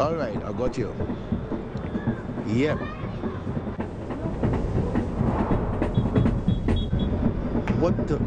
All right, I got you. Yep. What the?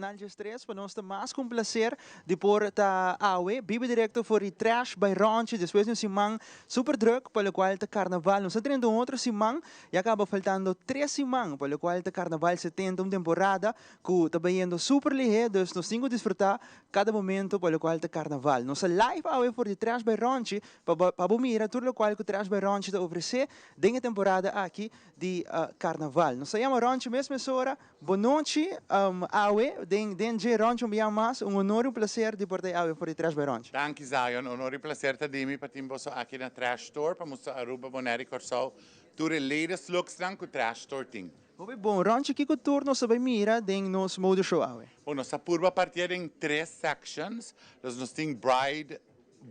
Canal 13 pa nos ta mas cu un placer di por ta awe biba directo for di Trash by Ronchi despues di un siman super druk pa locual ta carnaval. Nos ta drenta un otro siman ya caba faltando tres siman pa locual ta carnaval 70 un temporada cu ta bayendo super lihe dus nos tin cu disfruta cada momento pa locual ta carnaval. Nos ta live awe for di Trash by Ronchi pa pa bo mira tur locual cu Trash by Ronchi ta ofrece den e temporada aki di carnaval. Nos ta yama Ronchi mes mesora. Bon nochi awe den den dje Ronchi un bia mas un honor y un placer di por ta awe for di Trash by Ronchi. Danki Zion, honor y placer ta di mi pa tin boso aki na Trash Store pa mustra Aruba, Bonaire y Corsou tur e latest looks nan cu Trash Store tin. Hopi bon, Ronchi kiko tur nos ta bay mira den nos mode show awe? Bon, nos ta purba partia den tres sections, dus nos tin bride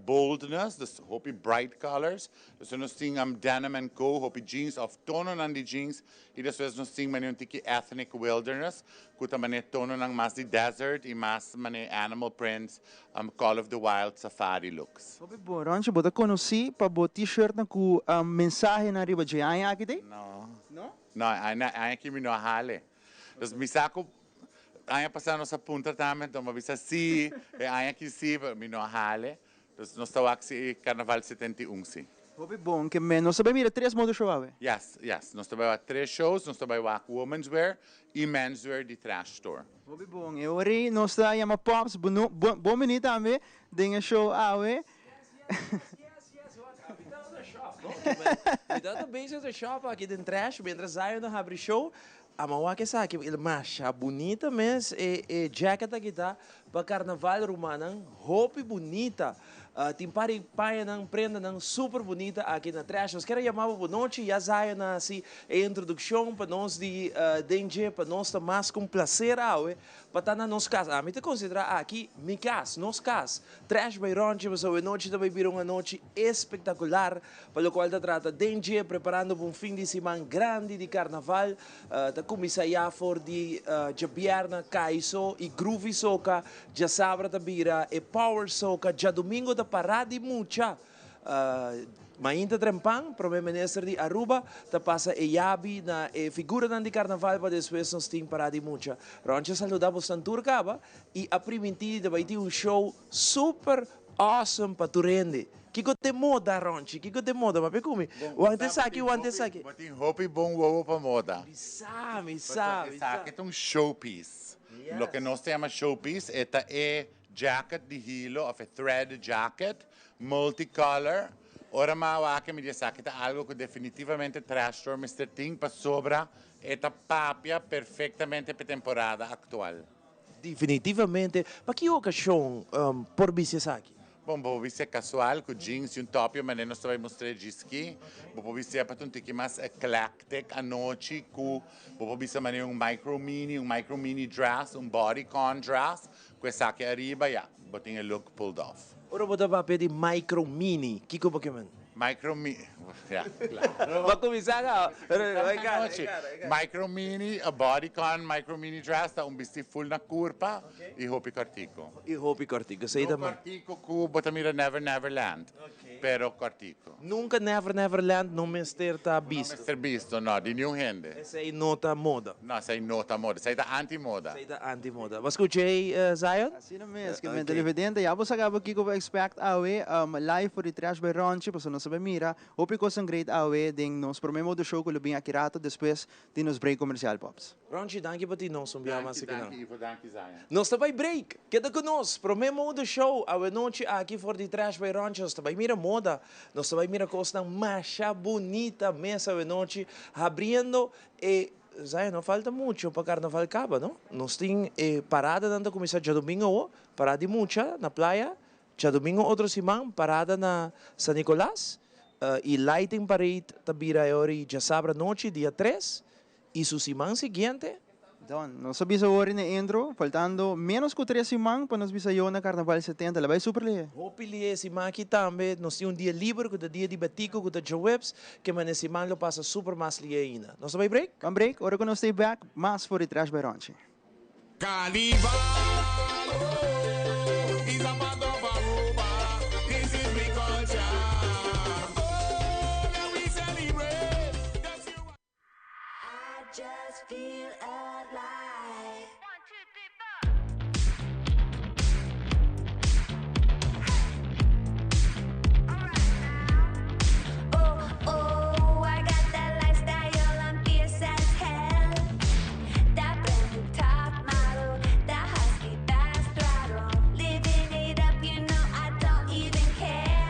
boldness, dus hopi bright colors, despues nos tin denim and co, hopi jeans of tononan di jeans, y despues nos tin mane un tiki ethnic wilderness, cu ta mane tononan mas di desert y mas mane animal prints, call of the wild safari looks. Hopi bon, Ronchi, bo ta conoci pa bo t-shirtnan cu mensahenan riba dje aña aki te? No. No? No, aña aki mi no a hale. Dus mi sa cu aña pasa nos a puntra tambe, enton bo a bisa si, e aña aki si, pero mi no a hale. Dus nos ta wak si e Carnaval 71 si. Hopi bon ke men. Nos ta bai mira tres motor show awe. Yes, yes. Nos ta bai wak tres shows. Nos ta bai wak women's wear y men's wear di Trash Store. Hopi bon. E ora ei nos ta yama Pops. Bo bon bini tambe den e show awe. Yes, yes, yes, yes. Wak, mi ta na shop, no? Mi ta bezig ta shop aki den Trash mientras Zion a habri show. Ama wak esaki el masha bunita mes e e jacket aki ta pa carnaval rumannan hopi bunita tin par di pañanan prendanan super bunita aki na Trash nos kier a yama bo bo nochi ya Zion a haci e introduccion pa nos di den dje pa nos ta mas cu un placer awe pa ta na nos cas ami ta considera aki mi cas nos cas Trash by Ronchi pasobra e nochi ta bay bira un anochi espectacular Pa locual ta trata den dje preparando pa un fin di siman grandi di carnaval ta cuminsa ya for di djabierna Kaiso y Groovy Soca, djasabra ta bira e Power Soca, djadomingo ta para di mucha. Mainta trempan Prome Minister di Aruba ta pasa e yabi na e figuranan di carnaval pa despues nos tin para di mucha. Ronchi a saluda bosnan tur caba y a priminti di ta bay tin un show super awesome pa tur hende. Kiko te moda, Ronchi? Kiko te moda? Papia ku mi. Wanta esaki, wanta esaki. Bo tin hopi bon wowo pa moda. Mi sa, mi sa, mi sa. Esaki ta un showpiece. Loke nos ta yama showpiece e ta e jacket di hilo of e thread jacket, multicolor. Ora mi a wak mi di esaki ta algo ku definitivamente Trash Store mester tin pasobra e ta papia perfectamente pa e temporada actual. Definitivamente. Pa ki okashon por bisti esaki? Bon, bo por bisti kasual ku jeans i un topio manera nos ta bai mustr'é djiski. Bo por bisti pa ta un tiki mas eclectic anochi ku bo por bisti manera un micro mini, un micro mini dress, un bodycon dress ku esaki ariba, ya, bo tin e look pulled off. Ora bo ta papia di micro mini, kiko bo ke men? Micro mini, ya, claro. Bo a cuminsa caba. Anochi, micro mini, a bodycon micro mini dress ta un bisti full na curpa y hopi cortico. Y hopi cortico, esey ta. No cortico cu bo ta mira Never Never Land, pero cortico. Nunca Never Never Land no mester ta bisto. No mester bisto, no, di niun hende. Esey no ta moda. No, esey no ta moda. Esey ta anti moda. Esey ta anti moda. Bo a scucha ey, Zion? Asina mes, ke men televidente, ya bo sa caba kico bo expect awe, live for di Trash by Ronchi, pasobra nos ta bay mira hopi cosnan great awe den nos prome motor show cu lo bin aki rato despues di nos break comercial, Pops. Ronchi, danki pa tin nos un bia mas Danki, aki nan. danki Ivo, danki Zion. Nos ta bay break! Keda cu nos! Prome motor show awe nochi aki for di Trash by Ronchi, nos ta bay mira moda, nos ta bay mira cosnan masha bunita mes awe nochi, habriendo e Zion, no falta mucho pa carnaval caba, no? Nos tin e paradanan ta cuminsa djadomingo awo, parada di mucha na playa, djadomingo otro siman parada na San Nicolas, y lighting parade ta bira e ora y djasabra nochi dia tres, y su siman siguiente. Don, nos a bisa awor in e intro, faltando menos cu tres siman pa nos bisa yo na Carnaval 70, la bay super lihe. Hopi lihe e siman aki tambe, nos tin un dia liber cu ta dia di Betico cu ta djaweps, ke mane siman lo pasa super mas lihe ainda. Nos ta bay break? Ban break, ora cu nos stay back, mas for di Trash by Ronchi. Carnival. Oh, is a part of Aruba. This is mi culture. Oh, let we celebrate. That's you. I just feel alive. Oh, oh, I got that lifestyle, I'm fierce as hell. That brand new top model, that husky fast throttle. Living it up, you know I don't even care.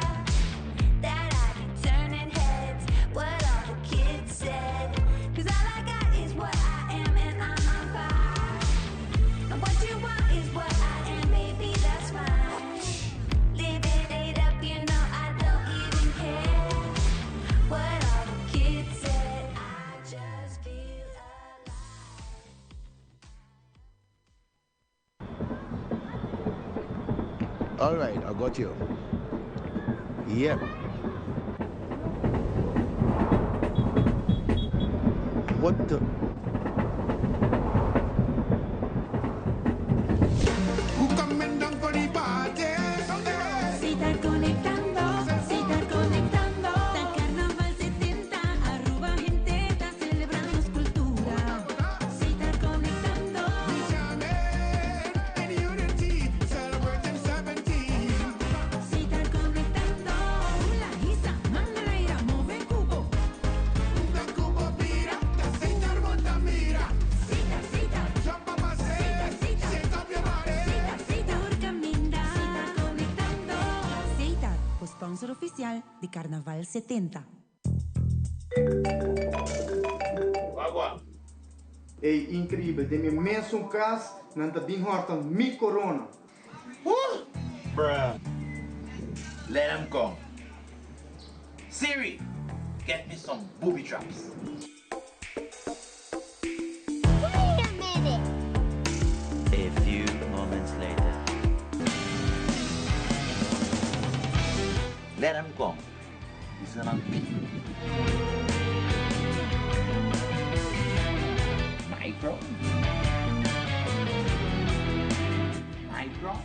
That I be turning heads, what all the kids said. 'Cause all I got is what I am, and I'm on fire. And what you want is what I am, baby, that's fine. Living it up, you know I don't even care. What all the kids said, I just feel alive. All right, I got you. Yep. What the? Who coming down for the party? Setar conectando, Setar conectando. Ta Carnaval 70, Aruba hende ta celebrando cultura. Setar conectando. We jamming in unity, celebrating 17. Setar conectando. Hula, hisa, mangalaira, move cubo. Da Cuba bira, da Setar monta mira. Setar, Setar. Jump up and say, Setar. Shake up your body. Setar, Setar, caminda. Setar conectando. Setar, sponsor oficial di Carnaval 70. Agua. Ey, increibel. Den mi mesun cas, nan ta bin horta mi corona. Bruh. Let them come. Siri, get me some booby traps. Wait a minute. A few moments later. Let them come. It's gonna be. Micro. Micro.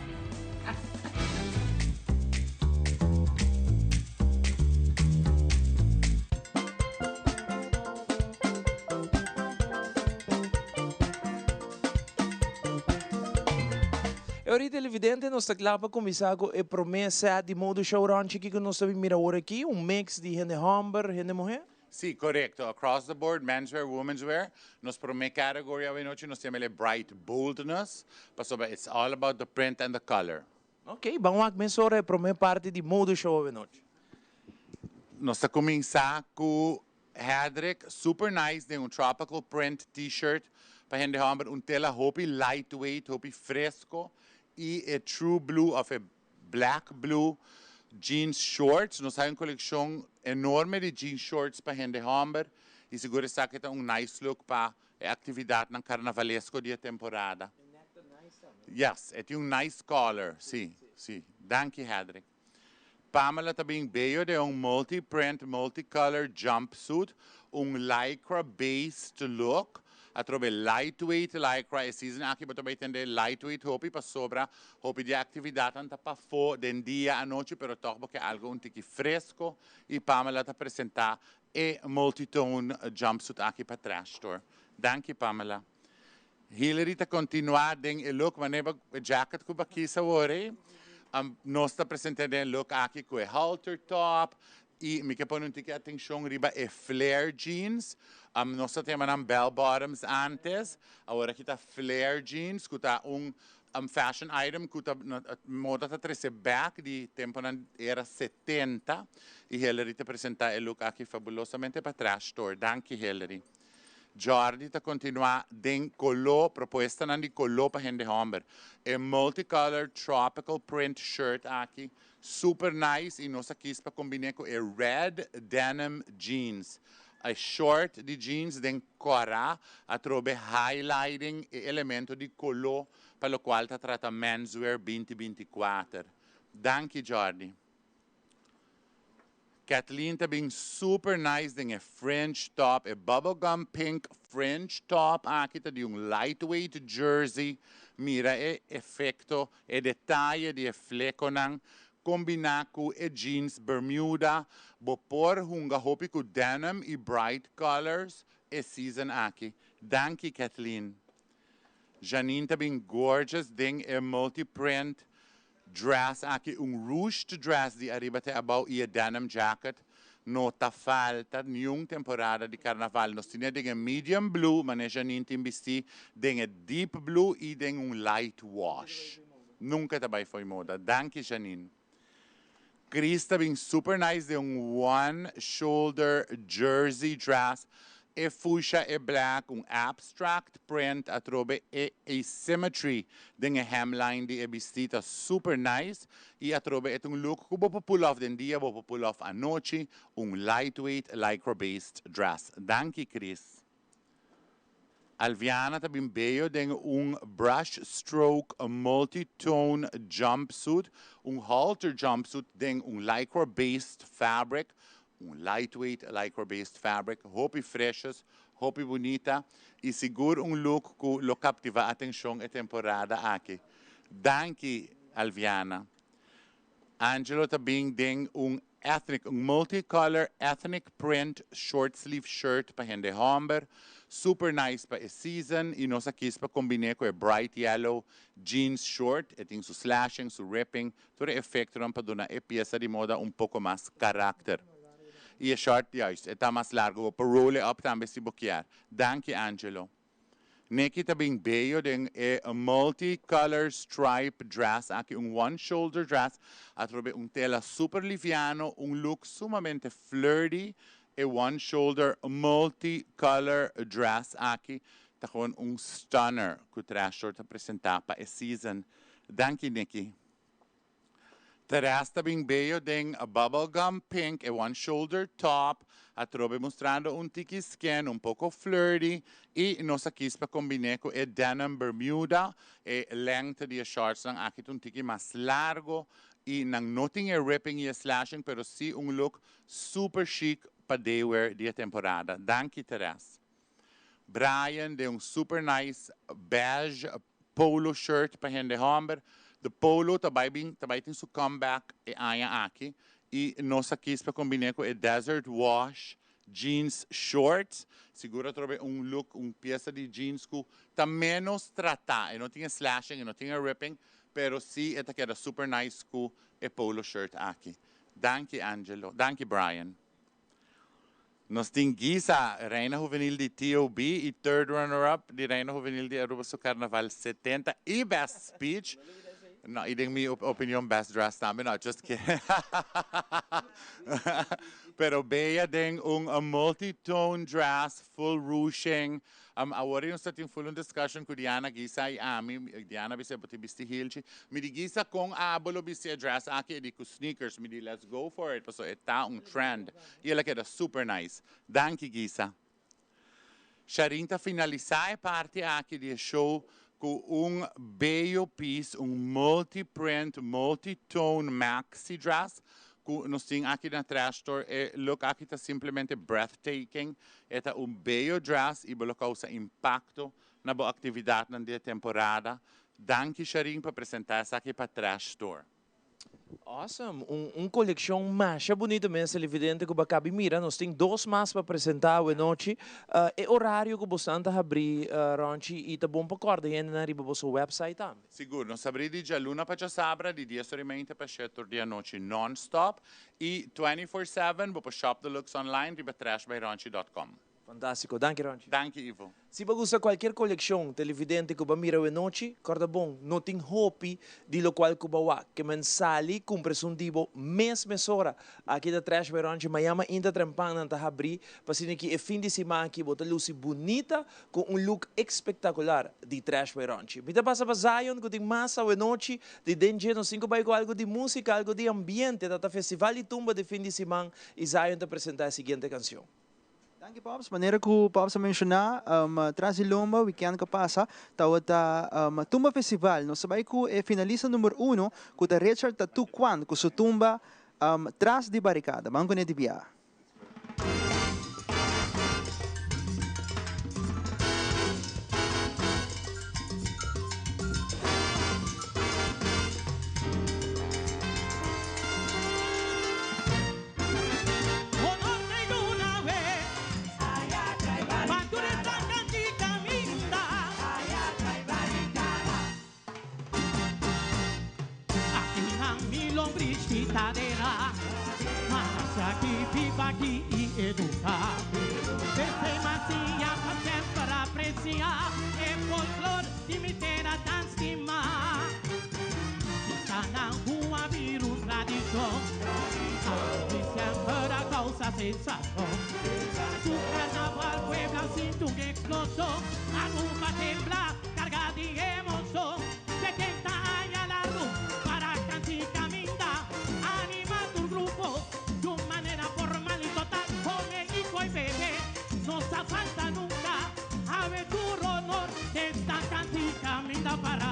Y awor, televidente, nos ta cla pa cuminsa cu e prome set di mode show Ronchi cu nos ta mira awor aki, un mix di hende homber, hende muhe. Si, corecto. Across the board, menswear, women's wear. Nos prome categoria awe nochi, nos yama bright boldness. Pasobra it's all about the print and the color. Ok, ban wak mesora e prome parti di mode show awe nochi. Nos ta cuminsa cu Hedrick, super nice, den un tropical print t-shirt. Pa hende homber, un tela hopi lightweight, hopi fresco. Y e true blue of a black blue jeans shorts. Nos tin un coleccion enorme di jeans shorts pa hende homber. Y sigur esaki ta un nice look pa e actividad nan carnavalesco di temporada. Yes, e tin un nice color, si. Danki, Hedrick. Pamela tambe bay den un multi-print, multicolor jumpsuit, un lycra-based look. Atrobe lightweight lycra, e season aki bo tambe tin lightweight hopi pasobra, hopi di actividad ta pafo den dia anochi, pero toch pasobra algo un tiki fresco y Pamela ta presenta e multitone jumpsuit aki pa Trash Store. Danki, Pamela. Hillary ta continua den e look, manera e jacket cu aki awor. Nos ta presentando e look aki cu e halter top y mi kier pone un tiki atencion riba e flare jeans. Nos tabatin bell bottoms antes, awor aki ta flare jeans, cu ta un fashion item cu ta moda ta trece back di tempo nan era 70 y Hillary ta presenta e look aki fabulosamente pa Trash Store. Danki, Hillary. Jordi ta continua den color, propuesta nan di color pa hende homber. E multicolor tropical print shirt aki, super nice y nos aki pa combina cu e red denim jeans. A short di jeans den cora, atrobe highlighting e elemento di color pa loke ta trata menswear 2024. Danki, Jordi. Kathleen tambe super nice den e fringe top, e bubblegum pink fringe top. Aki ta di un lightweight jersey. Mira e efecto, e detaye di e fleconan combina cu e jeans Bermuda. Bo por hunga hopi cu denim y bright colors e season aki. Danki, Kathleen. Janine ta bin gorgeous den e multi-print dress aki, un ruched dress di ariba te abou y e denim jacket. No ta falta ningun temporada di carnaval. Nos tin den medium blue, ma Janine tin bisti den deep blue y den un light wash. Nunca ta bay fo'i moda. Danki, Janine. Chris ta bin super nice den un one shoulder jersey dress. E fuchsia e black, un abstract print atrobe e asymmetry den e hemline di e bisti ta super nice. Y atrobe e un look cu bo pull off den dia, bo pull off anochi, un lightweight lycra based dress. Danki, Chris. Alviana ta bin bello den un brush stroke multi-tone jumpsuit, un halter jumpsuit den un lycra based fabric, un lightweight lycra based fabric, hopi fresh, hopi bunita y sigur un look cu lo captiva atencion e temporada aki. Danki, Alviana. Angelo ta bin den un ethnic, un multicolor ethnic print short sleeve shirt pa hende homber, super nice pa e season y nos aki pa combina cu e bright yellow jeans short, e tin su slashing, su ripping, tur efecto pa duna e pieza di moda un poco mas caracter. Y e short, juist, ta mas largo, pa roll it up tambe si bo kier. Danki, Angelo. Neki ta bin bello den e multicolor stripe dress, aki un one shoulder dress, atrobe un tela super liviano, un look sumamente flirty, e one shoulder multicolor dress aki, ta gewoon un stunner cu Trash Store ta presenta pa e season. Danki, Nikki. Teresa ta bin bello den a bubblegum pink e one shoulder top, atrobe mustrando un tiki skin, un poco flirty, y nos aki pa combina cu e denim Bermuda, e length di shorts nan aki un tiki mas largo, y nan no tin e ripping y slashing, pero si un look super chic pa daywear di temporada. Danki, Teresa. Brian den un super nice beige polo shirt pa hende homber. The polo tambe bin tambe tin su comeback e aña aki y nos aki pa combina cu e desert wash jeans shorts. Sigur atrobe un look, un pieza di jeans cu ta menos trata y no tin slashing y no tin ripping, pero si e ta keda super nice cu e polo shirt aki. Danki, Angelo. Danki, Brian. Nos tin Giza, Reina Juvenil di TOB y third runner-up di Reina Juvenil di Aruba su Carnaval 70 y Best Speech. No, y den mi opinion best dressed tambe, no, just kidding. Pero bella den un a multi-tone dress, full ruching. Awor nos tin full un discussion cu Diana Gisa y ami. Diana bisa bo tin bisti hilchi. Mi di, Gisa, con abo lo bisti dress aki di cu sneakers. Mi di, let's go for it. So e ta un trend. Y el a keda super nice. Danki, Gisa. Sharin ta finalisa e parti aki di show cu un bello piece, un multi-print, multi-tone maxi dress cu nos tin aki na Trash Store. E look aki ta simplemente breathtaking. E ta un bello dress y lo causa impacto na bo actividad na di temporada. Danki, Sharin, pa presenta esaki pa Trash Store. Awesome. Un coleccion mas bunita mes, evidente cu bo a caba di mira. Nos tin dos mas pa presenta awe nochi. E horario cu bo ta habri, Ronchi, y ta bon pa corda hende na riba boso website tambe. Sigur, nos ta habri di dialuna pa diasabra, di 10 or y mei pa 7 or di anochi non-stop. Y 24/7, bo shop the looks online, riba trashbyronchi.com. Fantastico. Danki, Ronchi. Danki, Ivo. Si bo gusta cualkier coleccion televidente cu bo a mira awe nochi, corda bon, no tin hopi di locual cu bo a wak. Kemen sali, cumpra esun di bo mes mesora. Aki na Trash by Ronchi, mañan mainta trempan nan ta habri, pa asina cu e fin di siman aki bo ta luci bunita cu un look espectacular di Trash by Ronchi. Mi ta pasa pa Zion, cu tin mas awe nochi, di den dje nos cinco bai cu algo di musica, algo di ambiente, ta Festival di Tumba di fin di siman, y Zion ta presenta e siguiente cancion. Danki, Pops. Manera cu Pops a menciona, tras di lomba, weekend cu a pasa, tabata Tumba Festival. Nos a bay cu e finalista number 1, cu ta Richard Tatu Kwan, cu su tumba Tras di Barricada. Ban cu ne di bia. Tadera, Masha ki biba ki i educa. Desde Macia pa sempre aprecia e folclor di mi terra tan stima. Está na rua virus tradição, e sempre a causa sensação. Su carnaval Puebla sinto un explosión, Aruba tembla, carga de emoción. 70 años largo para Canticaminda, anima tu grupo de una manera formal y total. Come hijo y bebé, no se falta nunca. A ver tu honor de esta Canticaminda para.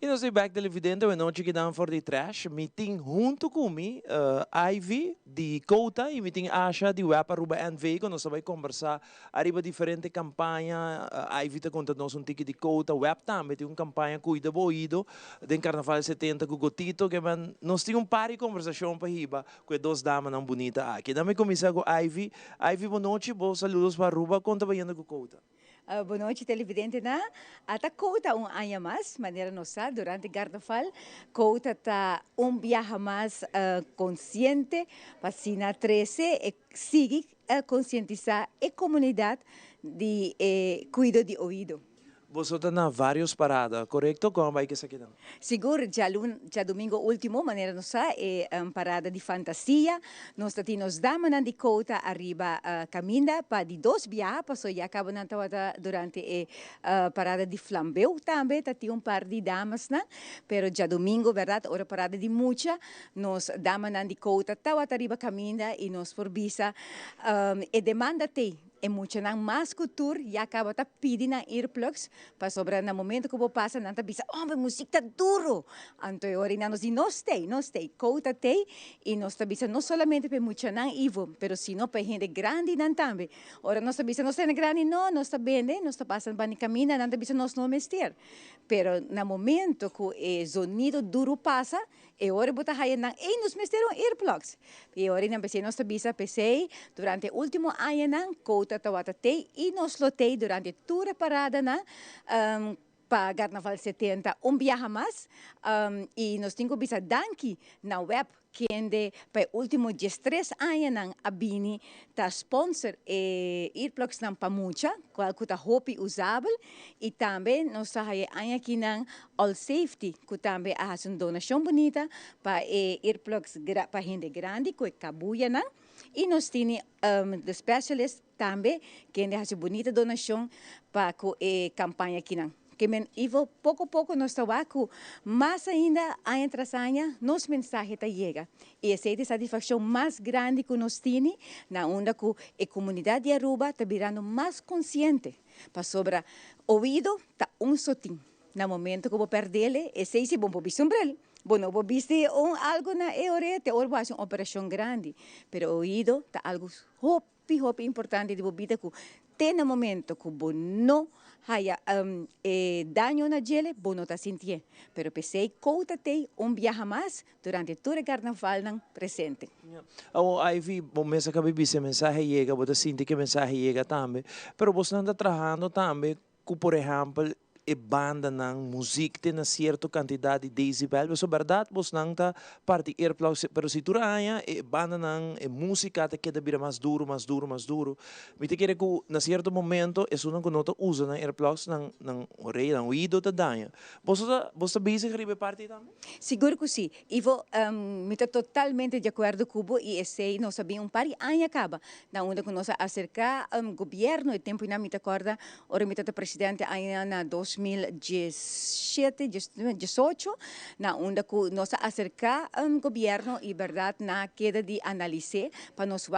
Y nos ta back, televidente, bon nochi cu for di Trash. Mi tin hunto cu mi, Ivy di Cota y mi tin Asha di WEB Aruba NV, cu nos ta bay combersa ariba diferente campaña. Ivy ta conta nos un tiki di Cota, WEB tambe tin un campaña Cuida Bo Oido, den Carnaval 70 cu Gotito, kiermen nos tin un par di conversacion pa hiba cu e dos damanan bunita aki. Laga mi cuminsa cu Ivy. Ivy, bon nochi, bon saludos pa Aruba, con ta bayendo cu Cota? Bon nochi, televidentenan. Ata Cota un aña mas, manera nos sa, durante Carnaval, Cota ta un biaha mas consciente, pa asina trece y sigui concientisa e comunidad di cuido di oido. Bo ta na varios parada, corecto? Con ta bay cu esaki? Sigur, diadomingo ultimo, manera nos sa, e parada di fantasia. Nos tin nos damanan di Cota ariba caminda pa di dos biaha, paso ya caba nan tawata durante e parada di flambeu tambe, tin un par di damasnan, pero diadomingo, berdad, ora parada di mucha, nos damanan di Cota tawata ariba caminda y nos por bisa e demanda t'ey e muchanan mas cu tur ya caba ta pidi nan earplugs, pasobra na momento cu bo pasa nan ta bisa, "Oh, e musica ta duro." Anto ora nos di nos t'ey, nos t'ey, Cota t'ey y nos ta bisa no solamente pa muchanan, Ivo, pero sino pa hende grandinan tambe. Ora nos ta bisa nos hende grandi no, nos ta bende, nos ta pasa pa caminda, nan ta bisa nos no mester. Pero na momento cu e sonido duro pasa, e ora bo ta haya nan, "Ei, nos mester un earplugs." E ora nan p'esey nos ta bisa p'esey durante ultimo añanan, Cota tawata t'ey y nos lo t'ey durante tur e paradanan pa Carnaval 70 un biaha mas y nos tin cu bisa danki na WEB, kende pa ultimo 13 añanan a bini ta sponsor e earplugsnan pa mucha, cual cu ta hopi usabel, y tambe nos ta haya aña akinan All Safety, cu tambe a haci un donacion bunita pa e earplugs pa hende grandi cu e cabuyanan, y nos tin The Specialist tambe, kende a haci bunita donacion pa cu e campaña akinan. Kiermen, Ivo, poco poco nos ta wak mas ainda aña tras aña nos mensahe ta yega. Y esey ta e satisfaccion mas grandi cu nos tin, na unda cu e comunidad di Aruba ta birando mas consciente. Pasobra oido ta un so tin. Na momento cu bo perde, esey si bo no bisti un bril. Bo no bisti un algo na e orea, te ora bo haci un operacion grandi. Pero oido ta algo hopi, hopi importante di bo bida cu te na momento cu bo no haya daño na dje, bo no ta sinti. Pero p'esey Cota t'ey un biaha mas durante tur e carnavalnan presente. Oh, Ivy, bo mes a caba di bisa mensahe yega, bo ta sinti cu mensahe yega tambe. Pero bo ta trahando tambe, cu por ehempel, e bandanan, musica tin un cierto cantidad di decibel, mas berdad, bo ta parti earplugs, pero si tur aña e bandanan, e musica ta keda bira mas duro, mas duro, mas duro. Mi ta kere cu na cierto momento, esunnan cu no ta usa nan earplugs, nan orea, nan oido ta daña. Bo ta bezig riba e parti tambe? Sigur cu si. Ivo, mi ta totalmente di acuerdo cu bo y esey nos a bin un par di aña caba. Na unda cu nos a acerca gobierno e tempo nan mi ta corda ora mi ta presidente aña na 2017, 18, na unda cu nos a acerca gobierno y berdad nan a keda di analisa pa nos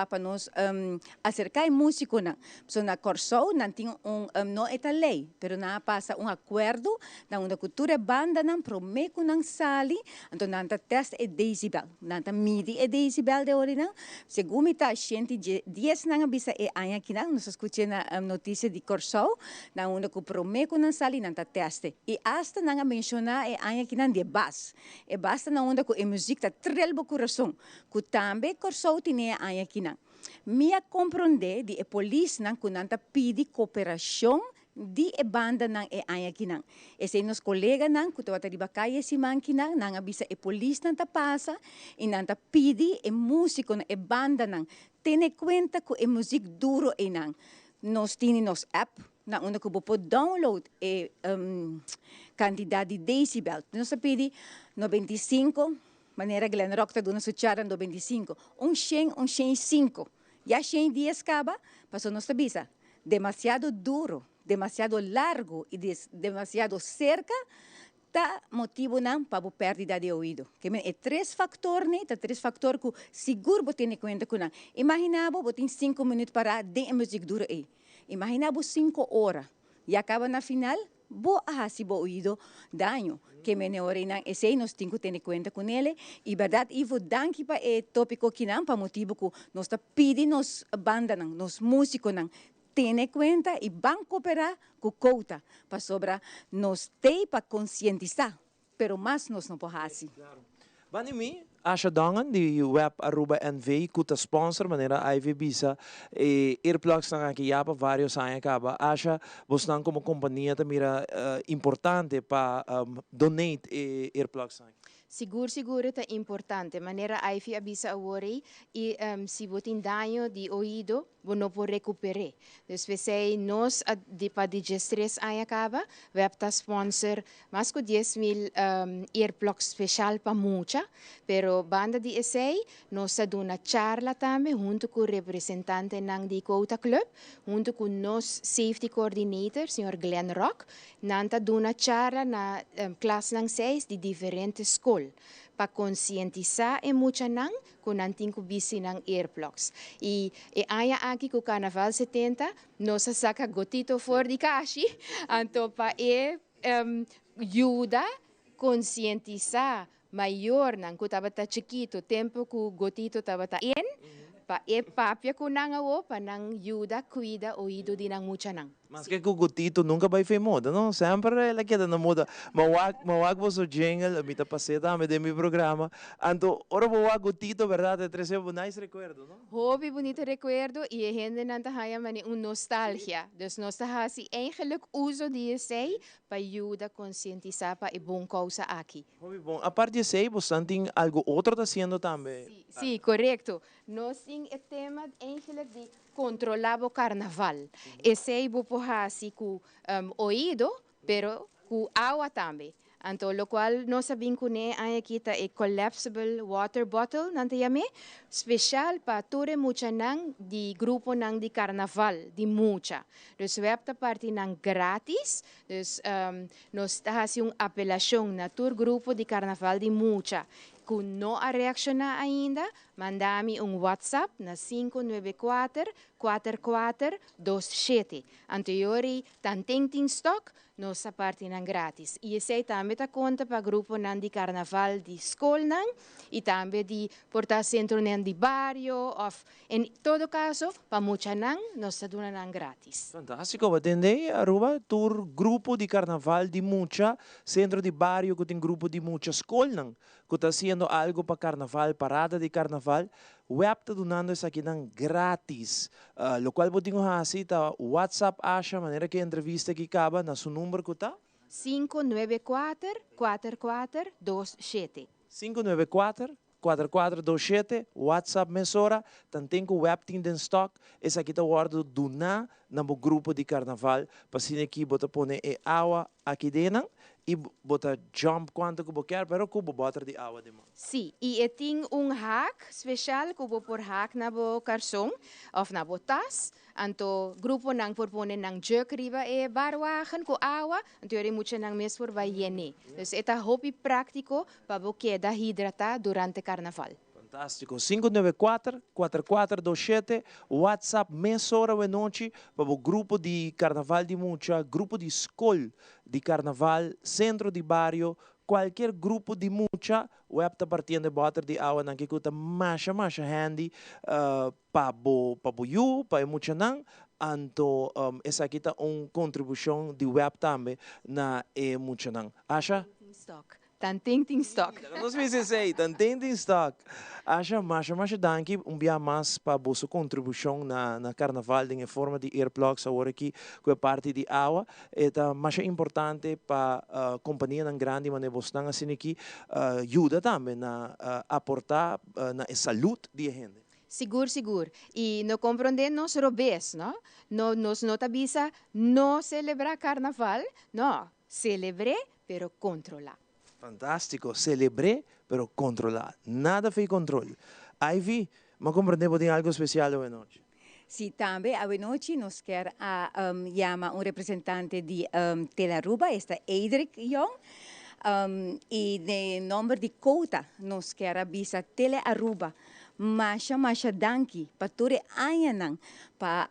acerca e musiconan. So na Corsou nan tin un no e ta ley, pero nan a pasa un acuerdo na unda cu tur e bandanan prome cu nan sali, anto nan ta test e decibel. Nan ta midi e decibel di ora nan. Segun mi ta 110 nan a bisa e aña akinan, nos a scucha na noticia di Corsou, na unda cu prome cu nan sali nan ta test. Y hasta nan a menciona e aña akinan di bas. E basta na unda cu e musica ta trel bo curason. Cu tambe Corsou tin e aña akinan. Mi a comprende di e polisnan cu nan ta pidi cooperacion di e bandanan e aña akinan. Esey nos coleganan cu tabata riba caya siman akinan, nan a bisa e polisnan ta pasa y nan ta pidi e musiconan, e bandanan, tene cuenta cu e musica duro einan. Nos tin nos app, na unda cu bo por download e cantidad di decibel. Nos ta pidi 95, manera Glenn Rock ta duna su charla 95. Un 100, un 105. Ya 110 caba, paso nos ta bisa, demasiado duro, demasiado largo y demasiado cerca, ta motibonan pa bo perdida di oido. Kiermen e tres factornan, ta tres factor cu sigur bo tene cuenta cu nan. Imagina bo, bo tin 5 minuut para den e musica duro ey. Imagina bo 5 ora. Y caba na final, bo a hasi bo oido daño. Ke mene ora einan esei nos tin ku tene kuenta ku nele. I bèrdat Ivo danki pa e topiko kinan pa motibu ku nos ta pidi nos bandanan, nos musikonan tene kuenta i ban koperá ku kouta pasobra nos tei pa konsientisá pero mas nos no por hasi. Ban di mi, Asha Dongen di web Aruba NV cu ta sponsor manera Ivy bisa e earplugsnan aki ya pa varios aña caba. Asha, bosnan como compania ta mira importante pa donate e earplugsnan aki? Sigur sigur e ta importante. Manera Ivy a bisa awor ei, y si bo tin daño di oido, bo no por recuper'é. Dus p'esei nos a di pa di diestres aña caba, web ta sponsor mas cu 10,000 earplugs special pa mucha, pero banda di esei nos ta duna charla tambe hunto cu representantenan di Quota Club, hunto cu nos safety coordinator, señor Glenn Rock, Nan ta duna charla na klasnan seis di diferente skol pa konsientisá e muchanan ku nan tin ku bisti nan earplugs. I e aña aki ku Karnaval 70 nos a saka Gotito for di kashi anto pa e yuda konsientisá mayornan ku tabata chikitu tempu ku Gotito tabata en pa e papia ku nan awo pa nan yuda kuida oido di nan muchanan. Maske ku Gotito nunka bai fe moda no, semper el a keda na moda. Ma wak, ma wak boso jingle, mi ta pas'é tambe den mi programa. Anto ora bo wak Gotito bèrdat e trese bo nice rekuerdo no. Hopi bunito rekuerdo i e hendenan ta haña manera un nostalgia. Dus nos ta hasi eigenlijk uso di esei pa yuda konsientisá pa e bon kousa aki. Hopi bon. Apart di esei bosan tin algu otro ta hasiendo tambe? Sí, sí, korekto. Nos tin e tema eigenlijk di kontrolá bo karnaval. Esei bo por hasi ku oido, pero ku awa tambe. Anto lokual nos a bin kuné aña aki ta e collapsible water bottle nan ta yam'é, speshal pa tur e muchanan di gruponan di karnaval di mucha. Dus web ta parti nan gratis. Dus nos ta hasi un apelashon na tur grupo di karnaval di mucha ku no a reakshoná ainda, manda mi un WhatsApp na 594 4427. Anto yori tanten tin stock, Nos ta parti nan gratis. I esei tambe ta konta pa gruponan di karnaval di skolnan i tambe di por ta sentronan di bario òf en todo kaso pa muchanan nos ta duna nan gratis. Fantástiko, bo tende Aruba tur grupo di karnaval di mucha, sentro di bario ku tin grupo di mucha, skolnan ku ta hasiendo algu pa karnaval, parada di karnaval, web ta dunando esakinan gratis. Lokual bo tin ku hasi ta WhatsApp Asha manera ku e entrevista aki kaba na su number ku ta. 594 4427. 594 4427, WhatsApp mesora, tanten ku web tin den stock, esaki ta wòrdu duná na bo grupo di karnaval, pa asina aki bo ta pone e awa aki den nan i bo ta jump kuantu ku bo kier pero ku bo bòter di awa den man. Sí, i e tin un haak speshal ku bo por haak na bo karson òf na bo tas. Anto gruponan por pone nan jug riba e barwagen ku awa, anto yora e muchanan mes por bai yen'é. Dus e ta hopi práktiko pa bo keda hidratá durante karnaval. Fantástiko. 594 4427 WhatsApp mesora wenochi pa bo grupo di karnaval di mucha, grupo di skol di karnaval, sentro di bario, kualkier grupo di mucha, web ta partiendo e bòter di awanan ki ku ta masha masha handy pa bo pa bo yu, pa e muchanan, anto esaki ta un kontribushon di web tambe na e muchanan. Asha? Tanten tin stock. Laga nos bisa esey, tanten tin stock. Asha, masha masha danki un bia mas pa boso contribucion na na carnaval den e forma di earplugs awor aki cu e parti di awa. E ta masha importante pa companianan grandi manera bosnan asina aki yuda tambe na aporta na e salud di e hende. Sigur sigur. Y no comprende nos robes, no? No, nos no ta bisa no celebra carnaval, no. Celebr'é, pero controlá. Fantástico, celebr'é, pero controlá. Nada fei control. Ivy, m'a comprendé bo tin algo especial awe nochi. Sí, tambe awe nochi nos kier a yama un representante di Tele Aruba, esta Edric Young. Y den nomber di Cota nos kier a bisa Tele Aruba masha masha danki pa tur e añanan pa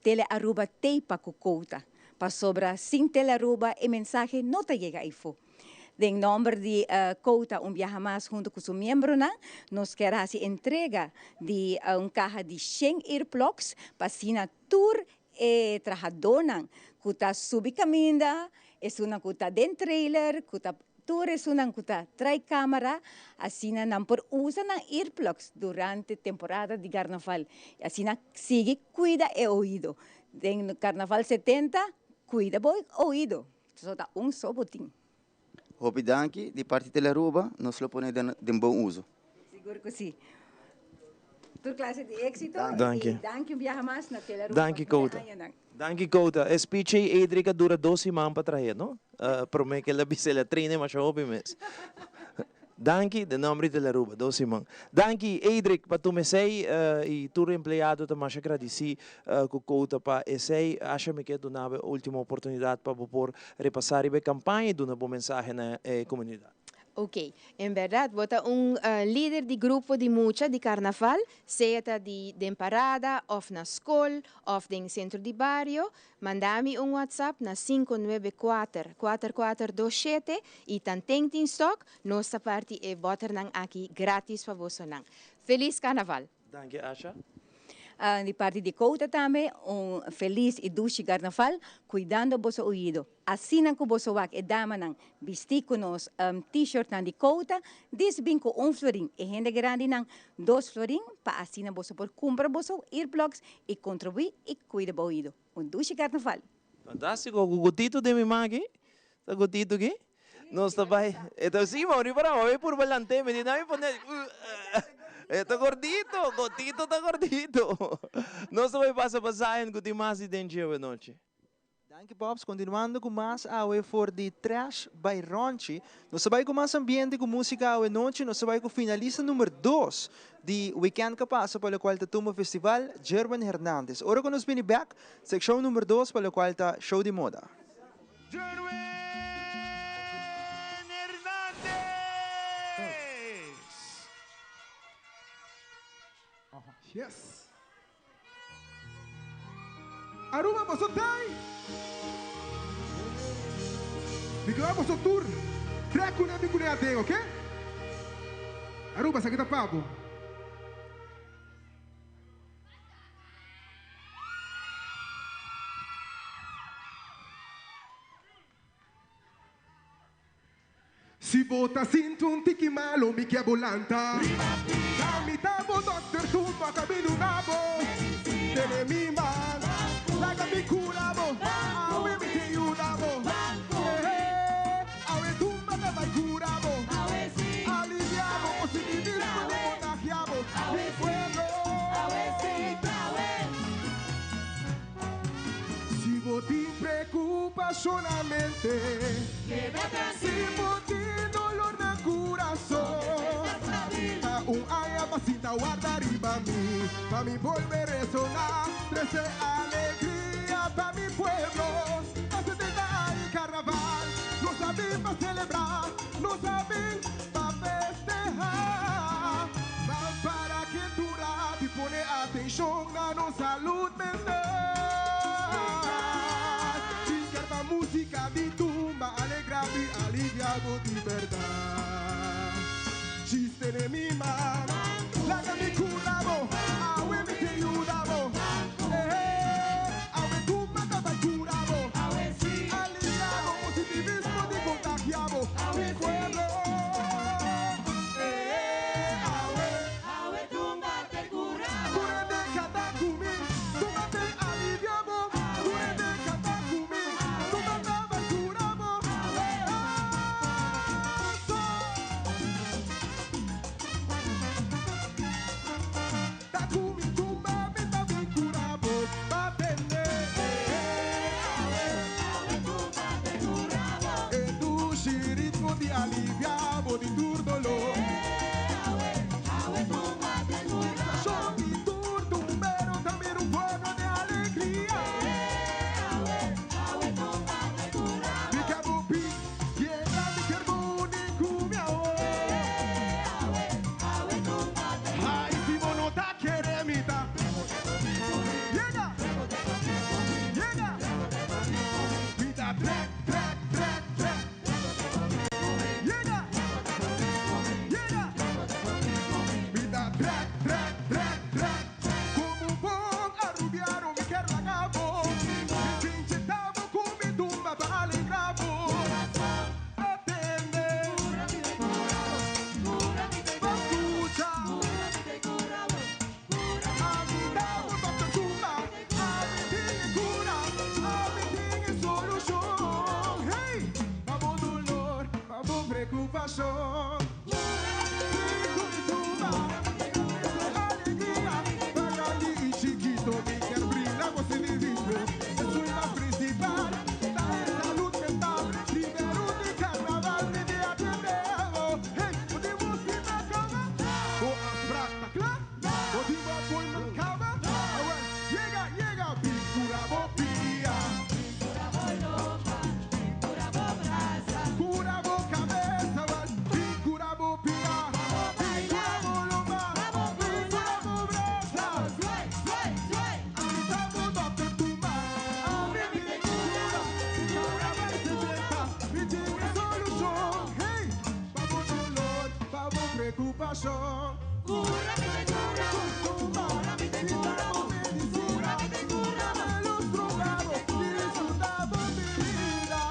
Tele Aruba tei pa cu Cota. Pasobra sin Telearuba e mensahe no ta yega eyfo. Den nomber di Quota un biaha mas hunto cu su miembronan nos kier haci entrega di un caha di shen earplugs pa asina tur e trahadonan cu ta subi caminda, esunnan cu ta den trailer, cu ta tur esunnan cu ta trai camara, asina nan por usa nan earplugs durante temporada di carnaval y asina sigui cuida e oido. Den Carnaval 70, cuida bo oido. So ta un so bo tin. Hopi danki di parti Telearuba, nos lo pone den bon uso. Sigur cu si. Tur clase di exito Danki. y danki un biaha mas na Telearuba Danki pa tur e Kouta. añanan. Danki Kouta. E speech ey Edric a dura dos siman pa trahe no? Prome cu el a bisa el a traine masha hopi mes. Danki den nomber di Telearuba. Dos siman. Danki Edric pa tuma esey y tur empleado ta masha gradici cu Kouta pa esey. Asha mi ke duna bo e ultimo oportunidad pa bo por repasa riba e campaña y duna bo mensahe na e comunidad. Ok, en berdad bo ta un lider di grupo di mucha di carnaval, sea ta di den parada of na scol of den centro di bario, manda mi un WhatsApp na sinku nuebe kuater, kuater kuater dos shete y tanten tin stock, nos ta parti e botternan aki gratis pa bosonan. Feliz Carnaval! Danki Asha. Di parti di Kouta tambe un felis y dushi Carnaval, cuidando boso oido. Asina cu boso wak e damanan bisti cu nos t-shirtnan di Kouta, dis bin cu un florin, e hende grandinan dos florin, pa asina boso por cumpra boso earplugs y contribui y cuida bo oido. Un dushi Carnaval! Fantastico, cu gotito den mi man aki, ta gotito aki, nos ta bay, e ta si ma ori para, mi purba lant'e, mi di nan mi pone, e ta gordito, gotito ta gordito. Nos ta bay pasa pa Zion cu tin mas di den dje awe nochi. Danki Pops, continuando cu mas awe for di Trash by Ronchi. Nos ta bay cu mas ambiente cu musica awe nochi, nos ta bay cu finalista number dos di weekend cu a pasa pa locual ta Tumba Festival, Jerwin Hernandez. Ora cu nos bini bek, seccion number dos pa locual ta Show di Moda. Jerwin Hernandez! Yes. Aruba boso tai! Mi ke wak boso tur trek kune mi kune aden ok. Aruba esaki ta pa bo. Si bo ta sinti un tiki malo mi ke bo lanta. Ta mi ta bo dokter tumba ta bin duna bo. Tene mi man laga mi kura bo. Awe mi te yuda bo. Eh, awe tumba ta bai kura bo. Alivia bo positivismo di kontagia bo. Mi pueblo. Si bo tin preocupacion na mente, si bo tin dolor na curason, ta un aña pa sinta warda riba mi, pa mi bolbe resona, trece alegria pa mi pueblo. Ta 70 aña y carnaval, nos a bin pa celebra, nos a bin pa festeha. Ban para kent un rato y pone atencion na nos salud mental. Chingar pa música di tumba, alegra mi, alivia bo di berdad. Chiste den mi man, laga mi cura bo, awe mi te yuda bo. Eh, awe tumba ta bai cura bo, alivia bo, positivismo di contagia bo, mi pueblo. Eh, awe. Tur hende canta cu mi, tumba te alivia bo. Tur hende canta cu mi, tumba ta bai cura bo. preocupacion. Cura mi te cura, cura mi te cura, cura mi te cura. Los drogado y disfruta bo bida.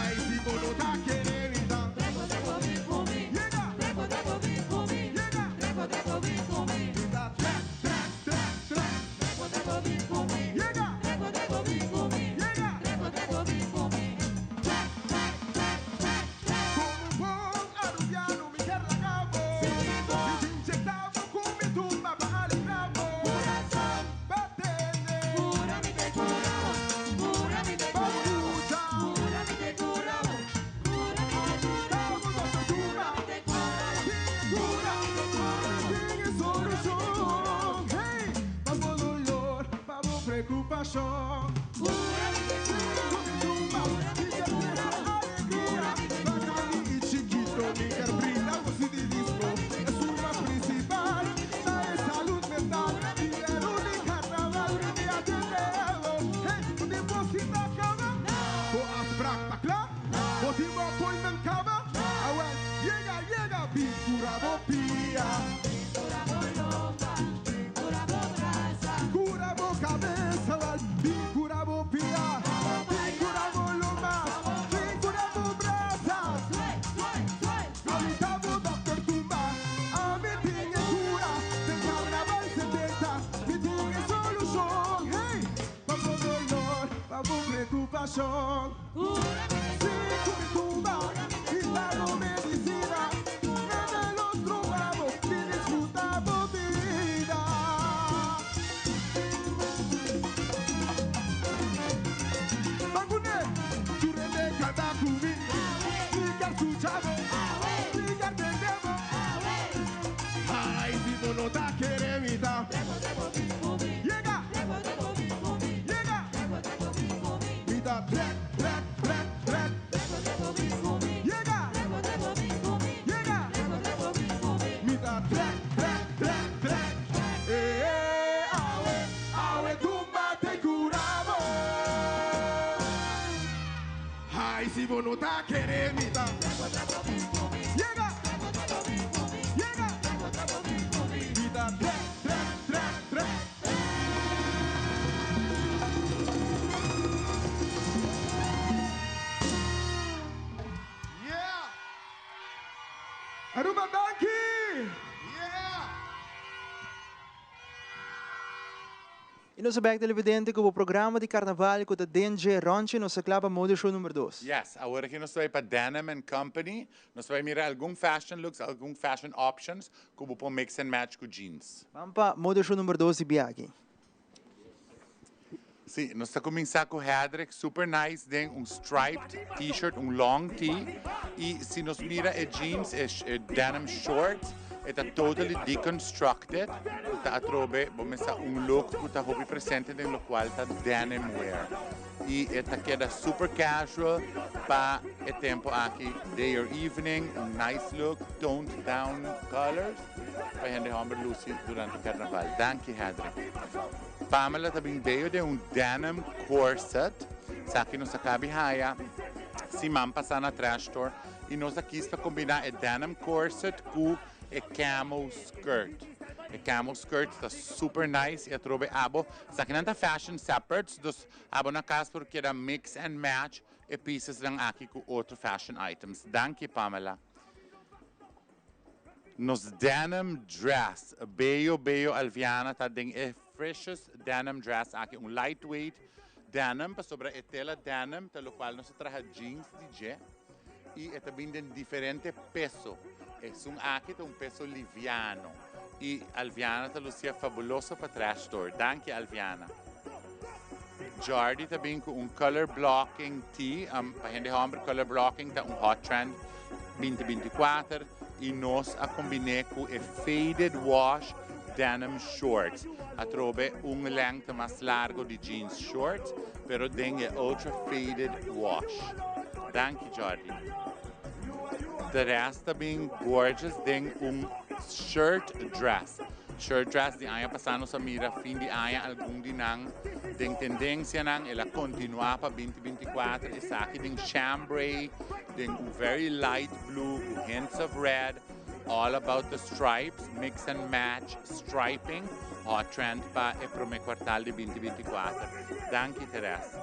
Ay, si bo no ta kere mi ta. Treco, treco, bin cu mi. Yega. Treco, treco, bin cu mi. Yega. Treco, treco, bin cu mi. Mi ta trek, trek, trek, trek. Treco, treco, bin cu mi. Yega. Treco, treco, bin cu mi. Yega. Treco, treco, bin cu mi. Trek, trek, trek, trek, trek. Como bon arubiano mi kier laga bo. Mi ta inyecta bo cu mi tumba pa alegra bo. Curason. Batende. Cura mi te cura bo. Cura mi te cura bo. Cura mi te cura bo. Cura mi te cura bo. Cura mi te cura bo. Cura mi te cura bo. Tin solucion. Hey, pa bo dolor, pa bo preocupacion. Cura mi te cura bo. Cura mi te cura bo. Cura mi te cura bo. Y chikito mi kier brinda bo di disco. Esun mas principal, ta e salud mental. Y e carnaval mi atende bo. Hey, bo tin bo cita caba? Bo afspraak ta cla? Bo tin bo appointment caba? Awel, yega, yega, bin cura bo pia. Cura bo lomba, cura bo brasa. Cura bo cabes, awel, bin cura bo pia. Bin cura bo lomba, bin cura bo brasa. Ami ta bo doctor Tumba, ami tin e cura. Den carnaval 70, mi tin e solucion. Hey, pa bo dolor, pa bo preocupacion. Si cu mi tumba, y ta bo medicina. Bebe los drogado y disfruta bo bida. Bangune, turende canta cu mi. Ligar su chavo, ligar tendemo. Ay, si bo no ta kere mi ta. Yega, yega. Mi ta trek, trek, trek, trek. Yega, yega. Mi ta trek, trek, trek, trek. Eh, eh, awe, awe, tumba te cura bo. Ay, si bo no ta kere mi ta. Yega, yega. Mi ta trek, trek, trek, trek. Yeah! Aruba danki! Yeah! Y nos back televidente cu e programa di carnaval cu ta Dengue Ronchi, nos ta cla pa mode show number 2. Yes, awor aki nos ta bay pa Denim and Company. Nos ta bay mira algun fashion looks, algun fashion options cu bo por mix and match cu jeans. Ban pa mode show number 2 di biaha. Si, nos ta cuminsa cu Hedrick, super nice, den un striped t-shirt, un long tee. Y si nos mira e jeans, e denim shorts, e ta totally deconstructed. Ta atrobe, bo mesa un look cu ta hopi presente den locual ta denim wear. Y e ta keda super casual pa e tempo aki, day or evening, un nice look, toned down colors, pa hende homber luci durante carnaval. Danki, Hedrick. Pamela ta bin bello den un denim corset. Esaki nos a caba di haya siman pasa na Trash Store. Y nos a kies pa combina e denim corset cu e camo skirt. E camo skirt ta super nice y atrobe abo. Esaki nan ta fashion separates, dus abo na cas por keda mix and match e pieces nan aki cu otro fashion items. Danki, Pamela. Nos denim dress, bello, bello Alviana ta den e freshest denim dress aki, un lightweight denim, pasobra e tela denim, ta locual nos ta traha jeans di dje, y e ta bin den diferente peso. Esun aki ta un peso liviano. Y Alviana ta lucia fabuloso pa Trash Store. Danki, Alviana. Jordi ta bin cu un color blocking tee, pa hende homber color blocking ta un hot trend 2024 y nos a combine cu e faded wash denim shorts. Atrobe un lengte mas largo di jeans shorts, pero den e ultra faded wash. Danki, Jordi. De rest ta bin gorgeous den un shirt dress. Shirt dress di aña pasa nos a mira fin di aña algun di nan den tendencianan, el a continua pa 2024 esaki den chambray, den un very light blue cu hints of red, all about the stripes, mix and match striping, hot trend pa e prome kwartaal di 2024. Danki, Teres.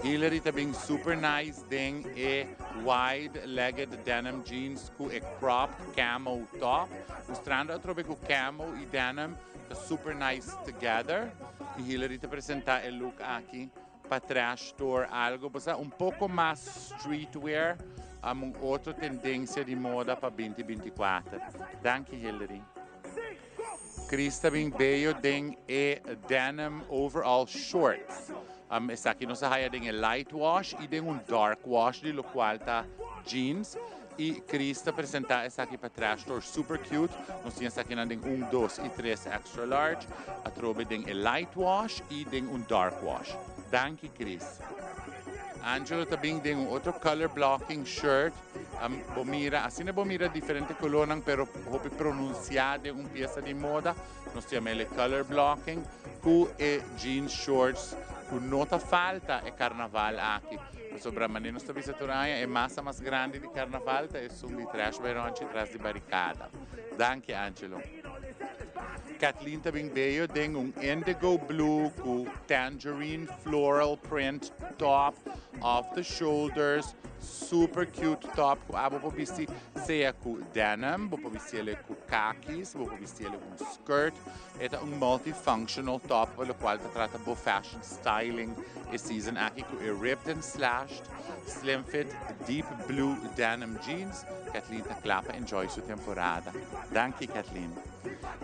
Hillary ta bin super nice den e wide-legged denim jeans cu e cropped camo top. Mostrando atrobe cu camo y denim ta super nice together. Y Hillary ta presenta e look aki pa Trash Store, algo bo un poco mas streetwear, un otro tendencia di moda pa 2024. Danki, Hillary. Chris ta bin bello den e denim overall shorts. Esaki nos a haya den e light wash y den un dark wash di locual ta jeans. Y Chris ta presenta esaki pa Trash Store, super cute. Nos tin esaki den 1, 2 y 3 extra large. Atrobe den e light wash y den un dark wash. Danki, Chris. Angelo ta bin den un otro color blocking shirt. Bo mira, asina bo mira diferente color, pero hopi pronuncia den un pieza di moda. Nos ta yama color blocking cu e jeans shorts cu no ta falta e carnaval aki. Sobre manera nos ta bisa tur aña, e masa mas grandi di carnaval ta esun di Trash by Ronchi tras di baricada. Danki, Angelo. Kathleen ta bin bello den un indigo blue cu tangerine floral print top off the shoulders, super cute top cu abo por bisti sea cu denim, bo por bisti cu khakis, bo por bisti cu skirt. E ta un multifunctional top, pa locual ta trata bo fashion styling e season aki cu e ripped and slashed slim fit deep blue denim jeans. Kathleen ta cla pa enjoy su temporada. Danki, Kathleen.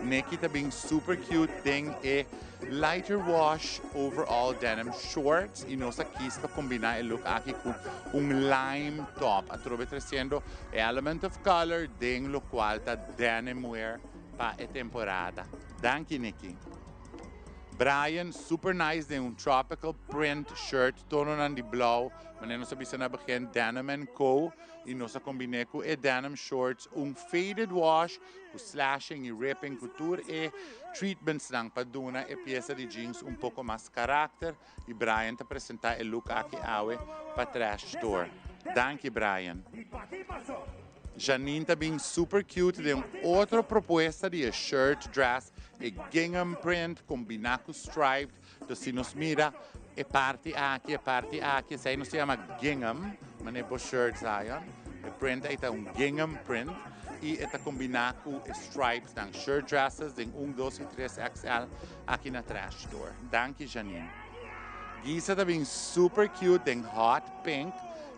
Nikki ta bin super cute den e lighter wash overall denim shorts y nos a kies pa combina e look aki cu un lime top. Atrobe treciendo element of color den locual ta denim wear pa e temporada. Danki, Nikki. Brian, super nice den un tropical print shirt, tono di blauw. Manera nos a bisa na begin, Denim and Co. Y nos a combina cu e denim shorts, un faded wash, cu slashing y ripping, cu tur e treatments nan pa duna e pieza di jeans un poco mas caracter. Y Brian ta presenta e look aki awe pa Trash Store. Danki, Brian. Janine ta bin super cute den otro propuesta di shirt dress e gingham print combina cu striped. Anto, si nos mira e parti aki, e parti aki, esey nos ta yama gingham, manera bo shirt Zion. E print ey ta un gingham print y ta combina cu stripes dan shirt dresses den 1, 2 y 3 XL aki na Trash Store. Danki, Janine. Gisa ta bin super cute den hot pink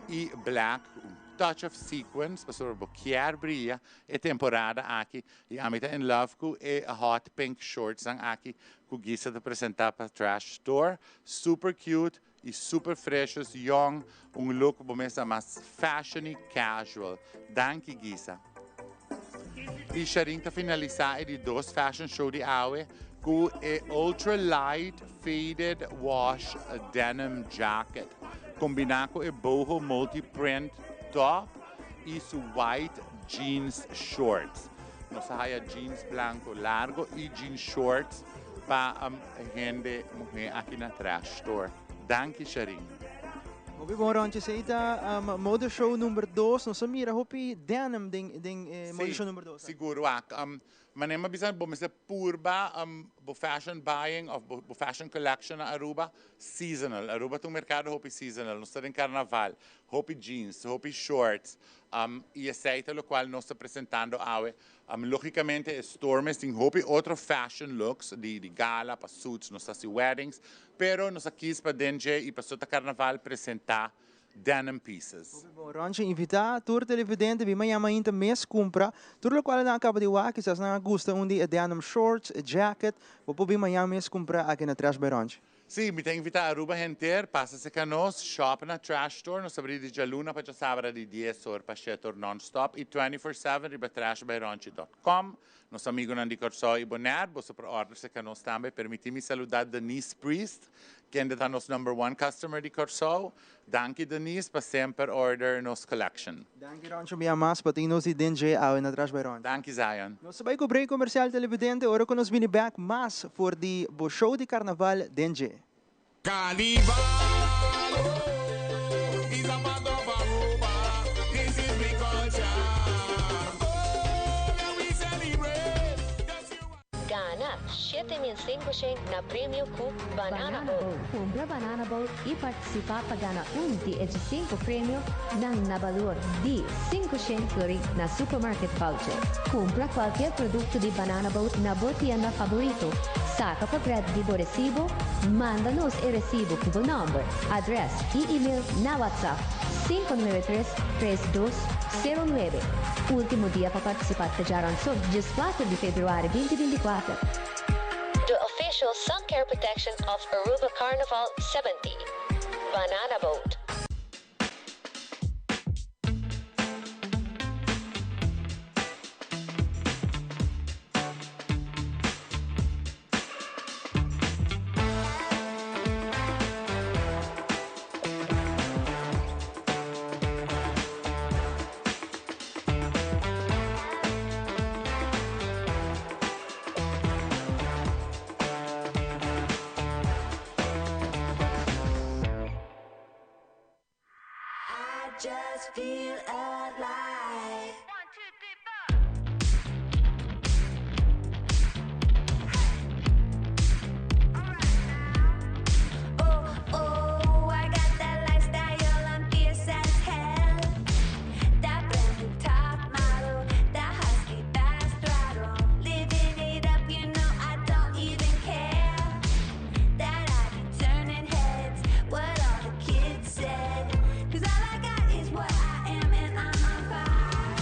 y black, un touch of sequins, pasobra bo kier briya e temporada aki y ami ta in love cu e hot pink shorts aki cu Gisa ta presenta pa Trash Store. Super cute y super fresh, young, un look bo mesa mas fashiony casual. Danki, Gisa. Y Sharin ta finalisa e di dos fashion show di awe cu e ultra light faded wash denim jacket combina cu e boho multi-print top y su white jeans shorts. Nos a haya jeans blanco largo y jeans shorts pa hende muhe aki na Trash Store. Danki, Sharin. Hopi bon, Ronchi, esey ta mode show number 2. Nos a mira hopi denim den mode show number 2. Sigur, wak. Manera mi a bisa, bo mester purba bo fashion buying of bo fashion collection na Aruba seasonal. Aruba ta un mercado hopi seasonal. Nos ta den carnaval, hopi jeans, hopi shorts. Y esey ta locual nos ta presentando awe. Logicamente, store mes tin hopi otro fashion looks di gala, pa suits, nos ta weddings, pero nos a kies pa den dje y pa ta carnaval presenta denim pieces. Bon, Ronchi, invita tur televidente bin mañan mainta mes cumpra. Tur locual nan a caba di wak, kisas nan gusta un di denim shorts, jacket, bo por bin mañan mes cumpra aki na Trash by Ronchi. Si, mi ta invita Aruba henter, pasa serca nos, shop na Trash Store, nos ta habri di dialuna pa diasabra di 10 or pa 7 or non-stop y 24/7 riba trashbyronchi.com. Nos amigonan di Kòrsou i Bonaire, boso por order serka nos tambe. Permití mi saludá Denise Priest, kende ta nos number one customer di Kòrsou. Danki Denise pa semper order nos collection. Danki Roncho bia mas pa tin nos di den dje awe na Trash by Ronchi. Danki Zion. Nos ta bai ku break komersial televidente ora ku nos bini bek mas for di bo show di karnaval den dje. Carnival oh, is a part of Aruba. This is we culture. Oh, yeah, we celebrate. Gana 7500 na premio cu Banana Boat. Cumpra Banana Boat y participa pa gana un di e 5 premio nan na balor di 500 florin na supermarket voucher. Cumpra cualkier producto di Banana Boat na bo tienda favorito. Saca portret di bo recibo, manda nos e recibo cu bo nomber, adres y email na WhatsApp 593 3209. Ultimo dia pa participa ta djaranson, 14 di februari 2024. The official sun care protection of Aruba Carnival 70. Banana Boat. I just feel alive. Oh, oh, I got that lifestyle. I'm fierce as hell. That brand new top model, that husky fast throttle. Living it up, you know I don't even care. That I be turning heads, what all the kids said. 'Cause all I got is what I am, and I'm on fire.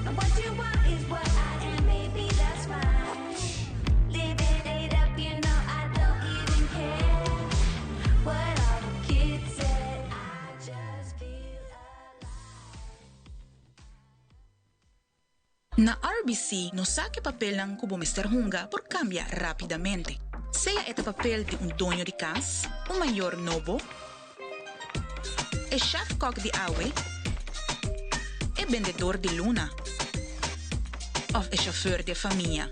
And what you want is what I am, baby, that's fine. Living it up, you know I don't even care. What all the kids said, I just feel Na RBC nos sa ku e papelnan ku bo mester hunga por kambia rápidamente. Sea e ta papel di un doño di kas, un mayor nobo, e chef-kok di awe, e bendedor di luna òf e chauffeur di e famia.